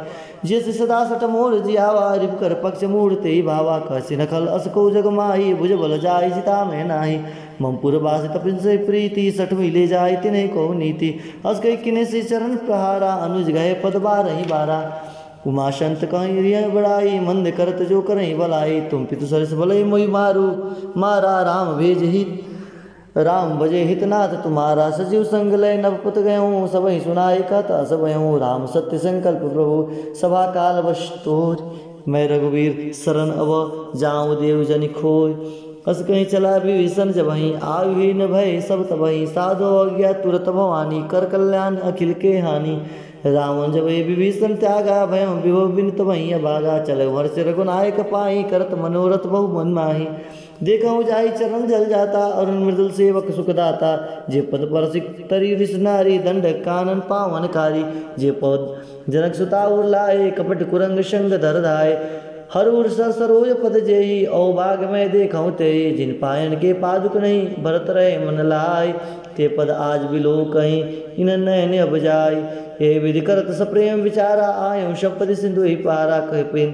जैसे सदा सठ मोर जियावा, रिपु कर पक्ष मूढ़ तेहि भावा। कहसि न खल अस को जग माही, भुज बल जाई जिता में नाही। मम पुर बासि तपिन से प्रीति, सठ मिले जाई तिन्है कहु नीति। अस कहि किन्है से चरण प्रहारा, अनुज गए पद बारहि बारा। उमा संत कहि रिय बड़ाई, मंद करत जो करहि बलाई। तुम पितु सरिस भलई मोहि मारु, मारा राम भेजहित राम भजे हित नाथ तुम्हारा। सचिव संग लय नभ पत गयहु, सबहि सुनाई कहत अस भयहु। राम सत्य संकल्प प्रभु सभा काल वश तोर। मैं रघुबीर शरण अब जाऊं देव जनि खोय। अस कहि चला विभीषण जबहि, आयु हीन भय सब तबहि। साधो आज्ञा तुरत भवानी, कर कल्याण अखिल के हानि। रावण जब हे विभीषण त्यागा, भयहु विभव बिन तबहि अभागा। चलहु हर्ष रघुनायक पाई, करत मनोरथ बहु मन माही। देखहु जाई चरण जल जाता, अरुण मृदुल सेवक सुखदाता। जे पद परसि तरी रिस नारी, दंड कानन पावन कारी। जे पद जनक सुता उर लाए, कपट कुरंग संग धर धाए। हर उर सर सरोज पद जेहि, औ बाग में देखहु तेहि। जिन पायन के पादुक नहीं, भरत रहे मन लाए। ये पद आज बिलोकहिं इन्हन नयन अब जाई। ये विधि करत सप्रेम विचारा, आयउ संपदि सिंधु ही पारा। कपिन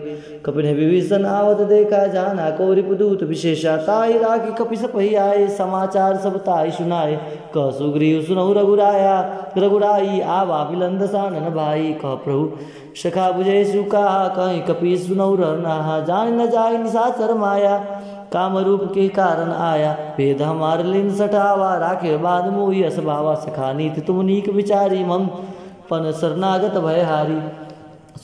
कपिन विभीषण आवत देखा, जाना को रिपुदूत विशेषा। ताहि राखि कपि सपहि आए, समाचार सब ताहि सुनाए। कह सुग्रीव सुनहु रघुराया, रघुराई आवा बिलंद सानन भाई। कह प्रभु सखा बुझे सु कहा, कहि कपि सुनहु रर नाहा। जान न जाय निशाचर माया, काम रूप के कारण आया। भेद हमार लीन सठावा, राखे बाध मोहि अस भावा। सखा नीति तुम नीक विचारी, मम पन शरणागत भय हारी।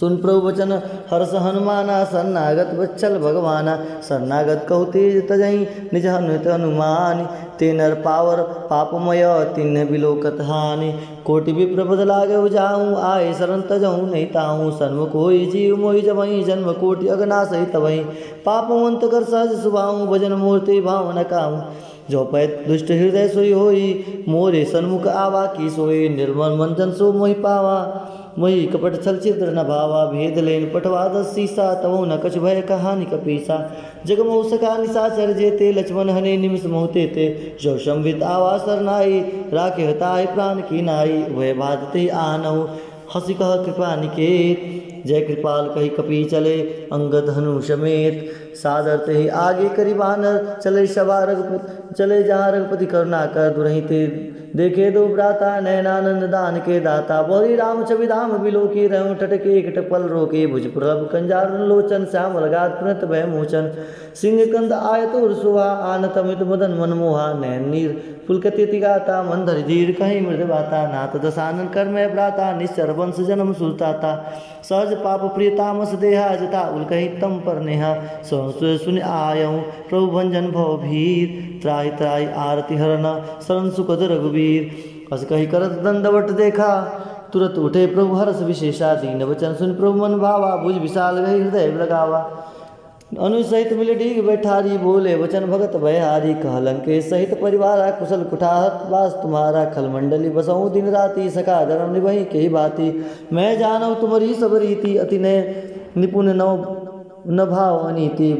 सुन प्रभु वचन हर्ष हनुमाना, शरणागत वत्सल भगवाना। शरणागत कहु तेज तजहि, निज हनुत हनुमानि। ते नर पावर पापमय, तिन्ह बिलोकत हानि। कोटि विप्र पद लागे जाऊं, आए शरण तजहु नहीं ताऊं। सन्मुख होई जीव मोहि जबहि, जन्म कोटि अगना सहित तबहि। पाप अंत कर सहज सुभाऊं, भजन मोर ते भाव न काऊं। जो पै दुष्ट हृदय सोई होई, मोरे सन्मुख आवा की सोई। निर्मल मन जन सो मोहि पावा, मोहि कपट छल छिद्र न भावा। भेद लेन पठवा दस सीसा, तबहु न कछु भय कहानि कपीसा। जग मोह सका निशाचर जेते, लक्ष्मण हने निमिष मोह तेते। जो संवित आवा सरनाई, राखे हताहि प्राण की नाई। उभय भाजते आनहु हँसि कह कृपा निकेत। जय कृपाल कहि कपि चले, अंगद हनु समेत। सादर तेहि आगे करि बानर, चले सभा रघुपति, चले जहाँ रघुपति करुणाकर। दुरहि ते देखे दो भ्राता, नयनानंद दान के दाता। बहरी राम छवि धाम बिलोकी, रहु ठठके एक टक पल रोकी। भुज प्रलभ कंजारुन लोचन, श्यामल गात्र पुनत भय मोचन। सिंह कंद आयत उर शोभा, आनत अमित मदन मन मोहा। नयन नीर पुलकित अति गाता, मन धरि धीर कहि मृदु बाता। नाथ दशानन कर मय भ्राता, निश्चर वंश जनम सुरताता। सहज पाप प्रिय तामस देहा, जथा उलकहि तम पर नेहा। सहु सुनि आयउ प्रभु भंजन भव भीर। त्राहि त्राहि आरति हरन, शरण सुखद रघुबीर। अस कहि करत दंडवत देखा, तुरत उठे प्रभु हरष विशेषा। दीन वचन सुनि प्रभु मन भावा, भुज विशाल गहि हृदय लगावा। अनुज सहित मिलि डीग बैठारी, बोले वचन भगत भयहारी। कह लंकेश सहित परिवारा, कुशल कुठार बास तुम्हारा। खल मंडली बसहु दिन राति, सखा धर्म निबहिं केहि बाति। मैं जानउ तुमरी सब रीति, अति नय निपुन नव न भाव अनीति।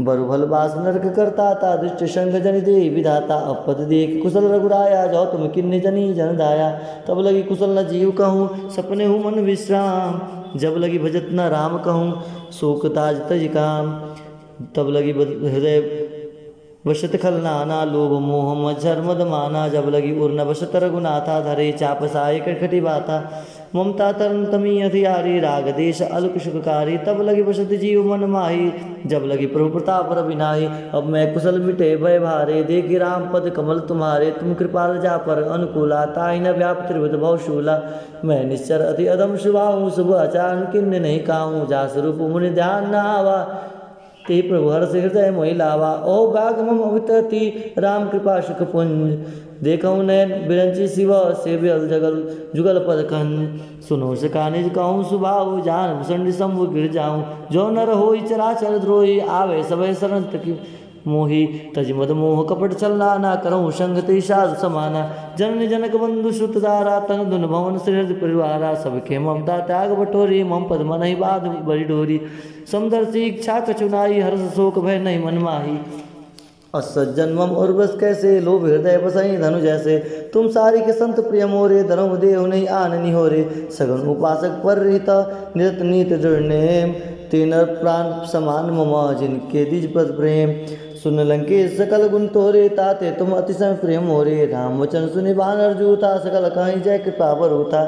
बरु भल बास नरक करता ता, दुष्ट संग जनि देहि विधाता। अब पद देखि कुशल रघुराया, जो तुम कीन्ह जनि जन धाया। तब लगी कुशल न जीव कहउँ, सपनेहु मन विश्राम। जब लगी भजत न राम कहउँ, शोक ताज तजि काम। तब लगी बद-, हृदय बसत खल नाना, लोभ मोह मच्छर मद माना। जब लगी उर न बसत रघुनाथा, धरे चाप साय कटकटी बाथा। ममता तरन तमी अधियारी, राग देश अलक सुखकारी। तब लगी बसत जीव मन माही, जब लगी प्रभु प्रताप रवि नाही। अब मैं कुशल मिटे भय भारे, देखि राम पद कमल तुम्हारे। तुम कृपाल जा पर अनुकूला, ताहि न व्याप त्रिविध भव शूला। मैं निश्चर अति अधम सुभाऊँ, शुभ आचरण किन्ह नहीं काऊँ। जा स्वरूप मुनि ध्यान न आवा, तेहि प्रभु हरषि हृदय मोहि लावा। ओ बाग मम अवितति राम कृपा सुख पुंज। देखहु नयन बिरंचि शिव सेव्य जगल जुगल पद कंज। सुनहु सखा निज कहउँ सुभाव जान भूषण शंभु गिर जाऊँ। जो नर होई चराचर द्रोही आवे सबै शरण तकी मोही। तजि मद मोह कपट छल नाना करहु संग तेहि साधु समाना। जननी जनक बंधु सुत दारा तन धन भवन सुहृद परिवारा। सब खेम ममता त्याग बटोरी मम पद मनहि बाँध बरि डोरी। समदर्शी इच्छा कछु नाई, हर्ष शोक भय नहीं मन माही। अस सज्जन मम उर बस कैसे, लोभ हृदय बसहिं धनु जैसे। तुम सारिक संत प्रिय मोरे, धर्म देहु नहीं आन निहोरे। सगुन उपासक पर रहित, निरत नीत दृढ़ नेम। ते नर प्राण समान मम, जिनके द्विज पद प्रेम। सुन लंकेश सकल गुन तोहरे, ताते तुम अतिशय प्रिय मोरे। राम वचन सुनि बानर जूथा, सकल कहि जय कृपा बरउथा।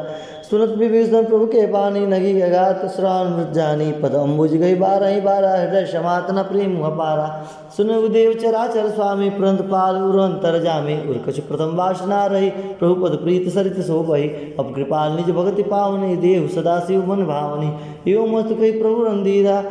सुनत विभीषण प्रभु के बानी, नगि अगाध श्रवण मृत जानी। पद अम्बुज गहि बारहि बारा, हृदय समात न प्रेम अपारा। सुनहु देव चराचर स्वामी, पुरंद पाल उर अंतरजामी। उर कछु प्रथम बास न रही, प्रभु पद प्रीत सरित सो बही। अब कृपाल निज भगति पावनी, देहु सदा शिव मन भावनी। एवं मस्तु कहि प्रभु रणधीरा,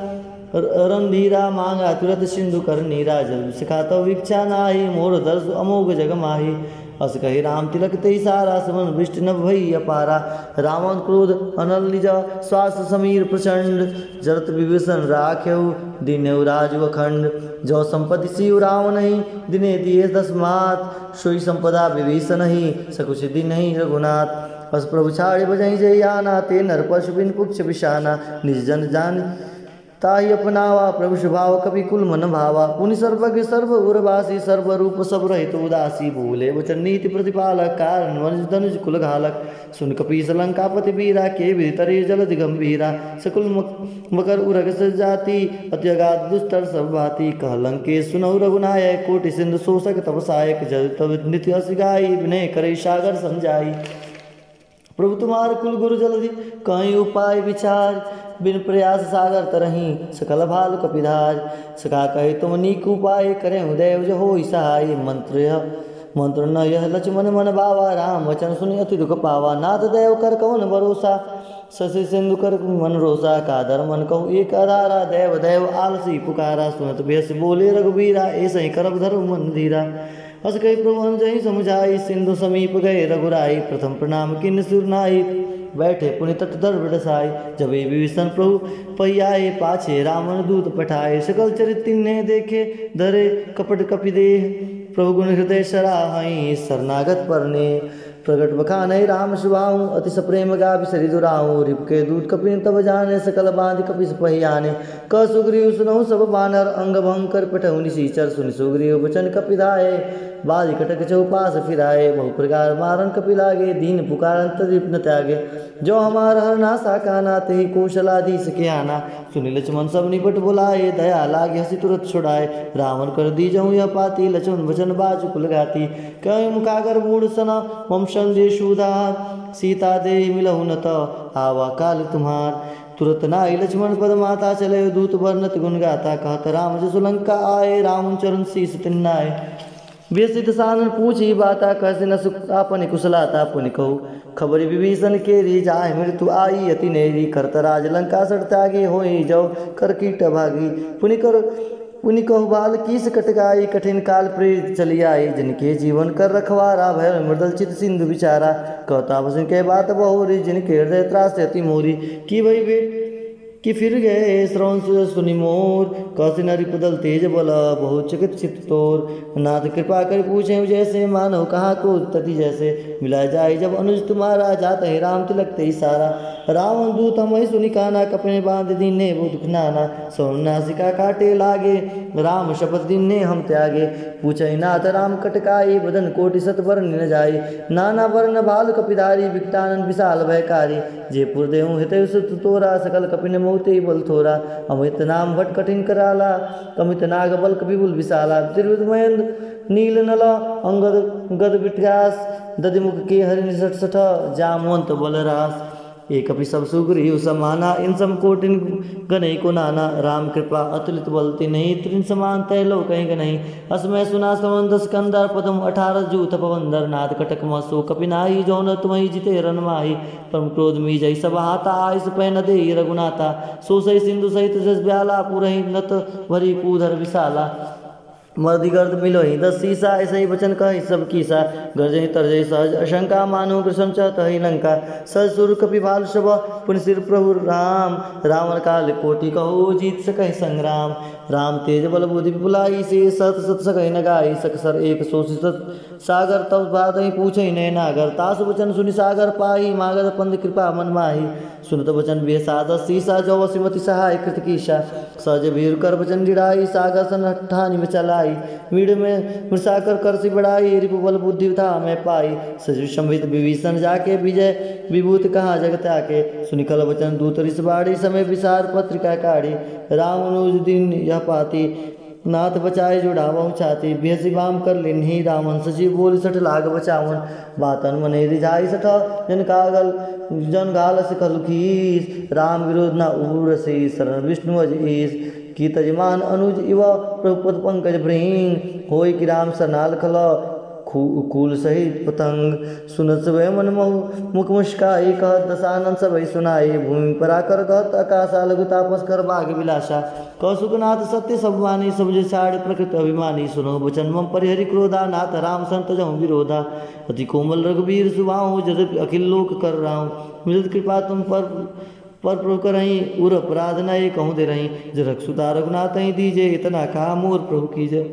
र-, रणधीरा मांगा तुरत सिंधु कर नीरा। जल सखा तव इच्छा नाही, मोर दर्श अमोघ जग माही। अस कहि राम तिलक तेहि सारा, समन वृष्टि नभ भई अपारा। रावण क्रोध अनल निज, श्वास समीर प्रचंड। जरत विभीषण राखेउ, दीन्हेउ राजु अखंड। जो संपत्ति सियु रावनहि, दीन्हे दिए दस मात। सोई संपदा विभीषनहि, सकुचि दीन्हहि रघुनाथ। अस प्रभु छाड़ि बजहि जहियाना, ते नर पशु बिन पुच्छ बिसाना। निज जन जान ताहि अपनावा प्रभु स्वभाव कपि कुल मन भावा। पुनि सर्वज्ञ सर्व उरवासी सर्व रूप सब रहित उदासी। बोले वचन नीति प्रतिपालक कारण मनुज धनुज कुल घालक। सुन कपीस लंकापति वीरा के विधि तरे जलधि गंभीरा। सकुल मक-, मकर उरग सजाति अति अगाध दुस्तर सब भांति। कह लंकेश सुनहु रघुनायक कोटि सिंधु शोषक तप सहायक। जल तव नित्य अस गाई विनय करे सागर समझाई। प्रभु तुम्हार कुल गुरु जलधि कहीं उपाय विचार। बिन प्रयास सागर तरही सकल भालु कपिधार। सका कहे तुम नीक उपाय करे देव जो होई सहाय। मंत्र यह मंत्र न यह लक्ष्मण मन भावा। राम वचन सुनि अति दुख पावा। नाथ देव कर कवन भरोसा। शशि सिंधु कर मन रोसा। कादर मन कहु एक अधारा। देव देव आलसी पुकारा। सुनत बेस बोले रघुबीरा। ऐसे ही करब धर्म मन धीरा। अस कही प्रभु अनजहि समुझाई। सिंधु समीप गए रघुराई। प्रथम प्रणाम किन सिर नाई। बैठे पुनि तट धर बिडसाई। जब ए विभीषण प्रभु पहियाए। पाछे रावण दूत पठाए। सकल चरित तिन्हे देखे धरे कपट कपि देह। प्रभु गुण हृदय सराहई शरणागत परने। प्रगट बखानहि राम सुभाऊ। अति सप्रेम गाभि सरि दुराऊ। रिप के दूत कपिन तब जाने। सकल बांधि कपिस पहियाने। कह सुग्रीव सुनहु सब बानर। अंग भंग कर पठहु निसीचर। सुनि सुग्रीव वचन कपि धाये। बाजि कटक चहुपास फिराये। बहु प्रकार मारन कपि लागे। दीन पुकारन तद्रिप न त्यागे। जो हमार हर नासा काना। तेहि कौशलाधीश के आना। सुनि लक्ष्मण सब निपट बुलाए। दया लागे हँसि तुरत छुड़ाए। रावण कर दीजहु यह पाती। लक्ष्मण वचन बाजु कुल घाती। कहे मुखागर मूढ़ सना। मम संदेश उदार। सीता देहि मिलहु न तव। आवा काल तुम्हार। तुरत नाई लक्ष्मण पद माता। चले दूत बरनत गुण गाथा। कहत राम जसु लंका आए। रावण चरण शीस तिन्नाए। व्यसित सानन पूछी बाता। कहसिन सुख आपनि कुशलाता। पुनि कहु खबरि विभीषण केरी। जाहि मृत्यु आई अति नेरी। करत राज लंका सर त्यागी। होई जव कर कीट भागी। पुनि कर पुनि कहु बाल कीस कटकाई। कठिन काल प्रेरित चली आई। जिनके जीवन कर रखवारा। भय मृदल चित सिंधु विचारा। कहता वचन के बात बहुरी। जिनके हृदय त्रास अति मोरी। की भई बे कि फिर गए श्रवण सुनि मोर। कहसिन नरिप दल तेज बल। बहुत चकित चित तोर। नाथ कृपा करि पूछे जैसे। मानव कहा को तति जैसे। मिला जाई जब अनुज तुम्हारा। जात है राम तिलक तेई सारा। रावण दूत हमहि सुनि काना। कपिन बांध दीन्हे बहु दुख नाना। सहुन नासिका काटे लागे। राम शपथ दीन्हे हम त्यागे। पूछे नाथ राम कटकाई। बदन कोटि सत बरनि न जाई। नाना बरन भालु कपिधारी। विकटानन विशाल भयकारी। जे पुर देहु हितै सुत तोरा। सकल कपिन मोहि तेहि बल थोरा। अमित नाम भट कठिन कराला। अमित नाग बल कपि बल विशाला। त्रिविध मयंद नील नल अंगद गद विटगास। दधि मुख के हरि निसठ सठ जामवंत बल रास। ए कपि सब सुग्रीव समाना। इन सम कोटिन गनई को नाना। राम कृपा अतुलित बल तिन्ही। तृण समान तै लोकहि गनई। अस मय सुना श्रवण दस कंदर। पदम अठारस जूथ पवंदर। नाथ कटक मह सो कपि नाही। जौन तुम्हहि जिते रन माही। परम क्रोध मीजहि सब हाथा। आइस पै न देइ रघुनाथा। सो सहि सिंधु सहित जस ब्याला। पुरहि नत भरी कूधर विशाला। मरदि गर्द मिलहि दस सीसा। ऐसहि वचन कहहि सब कीसा। गरजहि तरजहि सहज अशंका। मानहु ग्रसम चहत हहि लंका। सहज सुर कपि भालु सब। पुनि सिर प्रभु राम। रावण काल कोटि कहु। जीत सकहि संग्राम। राम तेज बल बुद्धि विपुलाई। से सत सत सकहि न गाई। सकसर एक सो सिसत सागर। तब बातहि पूछहि नय नागर। तासु वचन सुनि सागर पाही। मागध पंथ कृपा मन माही। सुनत वचन बिहसा दस सीसा। जौ असिमति सहाय कृत कीसा। सहज भीर कर वचन डिड़ाई। सागर सन ठानि में चलाई। मीड़ में मृषा कर करसि बड़ाई। रिपु बल बुद्धि था में पाई। सचिव संभित विभीषण जाके। विजय विभूति कहा जगत आके। सुनि खल वचन दूत रिस बाड़ी। समय विसार पत्रिका काढ़ी। राम अनुज दीन यह पाती। नाथ बचाए जुड़ावहु छाती। बिहसि बाम कर लिन्ही रावण। सचिव बोलि सठ लाग बचावन। बातन मने रिझाई सठ जन कागल जन गाल सिखल खीस। राम विरोध न उरसि शरण विष्णु अज ईस। की तजमान अनुज इव प्रभु पद पंकज भृंग। होई कि राम सरनाल खल खू-, कूल सहित पतंग। सुनत सबै मन महु मुख मुस्काई। कहत दसानन सबै सुनाई। भूमि पराकर कहत अकासा। लघु तापस कर बाग विलासा। कह सुखनाथ सत्य सब वाणी। समुझ छाड़ प्रकृति अभिमानी। सुनो वचन मम परिहरि क्रोधा। नाथ राम सन तजहु विरोधा। अति कोमल रघुबीर सुभाहु। जद अखिल लोक कर राहु। मिलत कृपा तुम पर पर प्रभु करहीं उर अपराध न ए कहूँ दे रहीं। जरक सुता रघुनाथ ही दीजे। इतना कहा मोर प्रभु कीजे।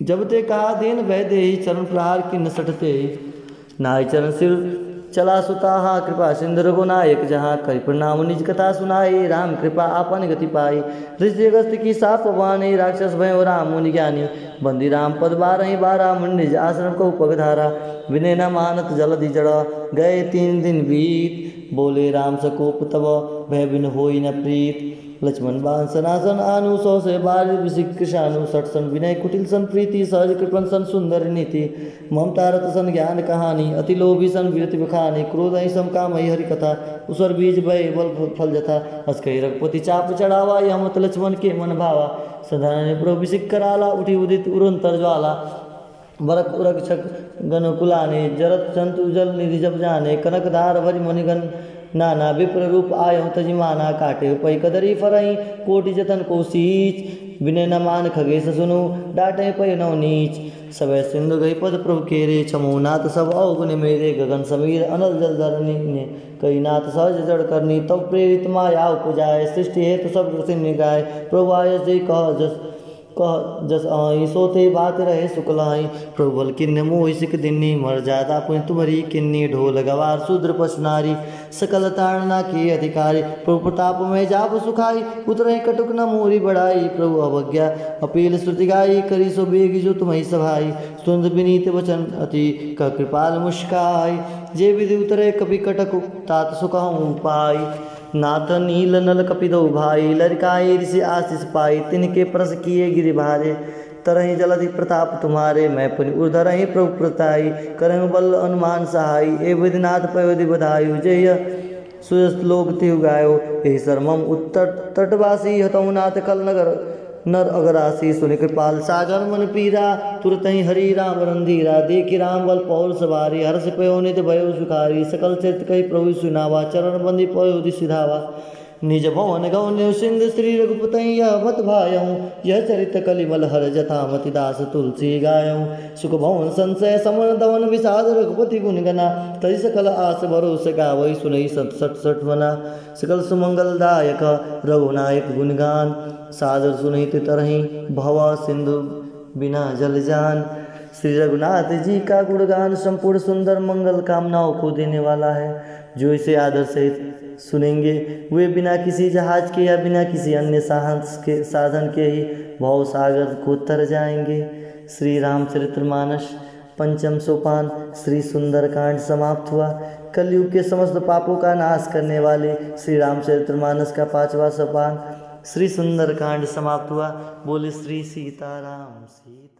जब ते कहा देन भय देहि। चरण प्रहार किन सठते ही। नाहि चरण सिर चला सुताहा कृपा सिंधु रघुनायक जहाँ, करि प्रणाम निज कथा सुनाई, राम कृपा आपन गति पाई। ऋषि अगस्त की साप बानी, राक्षस भयो राम मुनि ज्ञानी। बंदी राम पद बारही बारा, मुनि निज आश्रम को पग धारा। विनय न मानत जलधि जड़, गए तीन दिन बीत। बोले राम सकोप तब, भय बिन होई न प्रीत। लक्ष्मण बाण सनासन आनु, सौ से बार विषिक कृशानु। सठ सन विनय कुटिल सन प्रीति, सहज कृपण सन सुंदर नीति। ममता रत सन ज्ञान कहानी, अति लोभी सन विरति बखानी। क्रोध ही सम काम ही हरि कथा, उसर बीज भय बल फल जथा। अस कहि रघुपति चाप चढ़ावा, यह मत लक्ष्मण के मन भावा। सदा नैन प्रभु विषिक कराला, उठी उदित उरंतर ज्वाला। भरत रक्षक गण कुलाने, जरत जंतु जल निधि जब जाने। कनक धार भरि मुनिगण नाना, विप्र रूप आयो तजि माना। काटे पै कदरी फरहि, कोटि जतन को सीच। विनय न मान खगेस सुनु, डाटे पै नव नीच। सबै सिंधु गहि पद प्रभु केरे, क्षमो नाथ सब अवगुण मेरे। गगन समीर अनल जल धरनी ने, कही नाथ सहज जड़ करनी। तब प्रेरित माया उपजाए, सृष्टि हेतु सब कृति निगाए। प्रभु आयस जे कह जस कह जस आई, सोते बात रहे सुकलाई। प्रभु बल किन्ने मोहि सिक दिन्नी, मर जादा पुनि तुम्हरी किन्नी। ढोल गवार शूद्र पशु नारी, सकल ताड़ना के अधिकारी। प्रभु प्रताप में जाप सुखाई, उतरहि कटुक न मोरी बड़ाई। प्रभु अवज्ञा अपील श्रुति गाई, करी सो बेग जो तुम्हरी सभाई। सुंद विनीत वचन अति कह कृपाल मुस्काई। जे विधि उतरे कपि कटक, तात सुखहु पाई। नाथ नील नल कपि दो भाई, लरिकाई ऋषि आशीष पाई। तिनके परस किए गिरि भारे, तरहि जलधि प्रताप तुम्हारे। मैं पुनि उर धरहि प्रभु परताई, करहु बल अनुमान सहाई। ए विधिनाथ पयो दि बधायु, जेहि सुजस लोक तिहु गायो। एहि सर मम उत्तर तटवासी, हतहु नाथ कल नगर नर अगरासी। सुनि कृपाल सागर मन पीरा, तुरतहि हरि राम रंधीरा। देखि राम बल पौर सवारी, हर्ष पयो नित भयो सुखारी। सकल चरित कहि प्रभु सुनावा, चरण बंदी पयो दि सिधावा। निज भवन गवन्यु सिंधु श्री रघुपतहि यह मत भायहु। यह चरित कलिमल हर जथा मति दास तुलसी गायहु। सुख भवन संशय समन दमन विषाद रघुपति गुण गना। तहि सकल आस भरोस गावै सुनहि सत सठ सठ मना। सकल सुमंगल दायक रघुनायक गुणगान। सादर सुनहित तरहि भव सिंधु बिना जल जान। श्री रघुनाथ जी का गुणगान संपूर्ण सुंदर मंगल कामनाओं को देने वाला है। जो इसे आदर सहित सुनेंगे, वे बिना किसी जहाज के या बिना किसी अन्य साहस के, साधन के ही भव सागर को तर जाएंगे। श्री रामचरित्र मानस पंचम सोपान श्री सुंदरकांड समाप्त हुआ। कलयुग के समस्त पापों का नाश करने वाले श्री रामचरित्र मानस का पांचवा सोपान श्री सुंदरकांड समाप्त हुआ। बोले श्री सीताराम सीता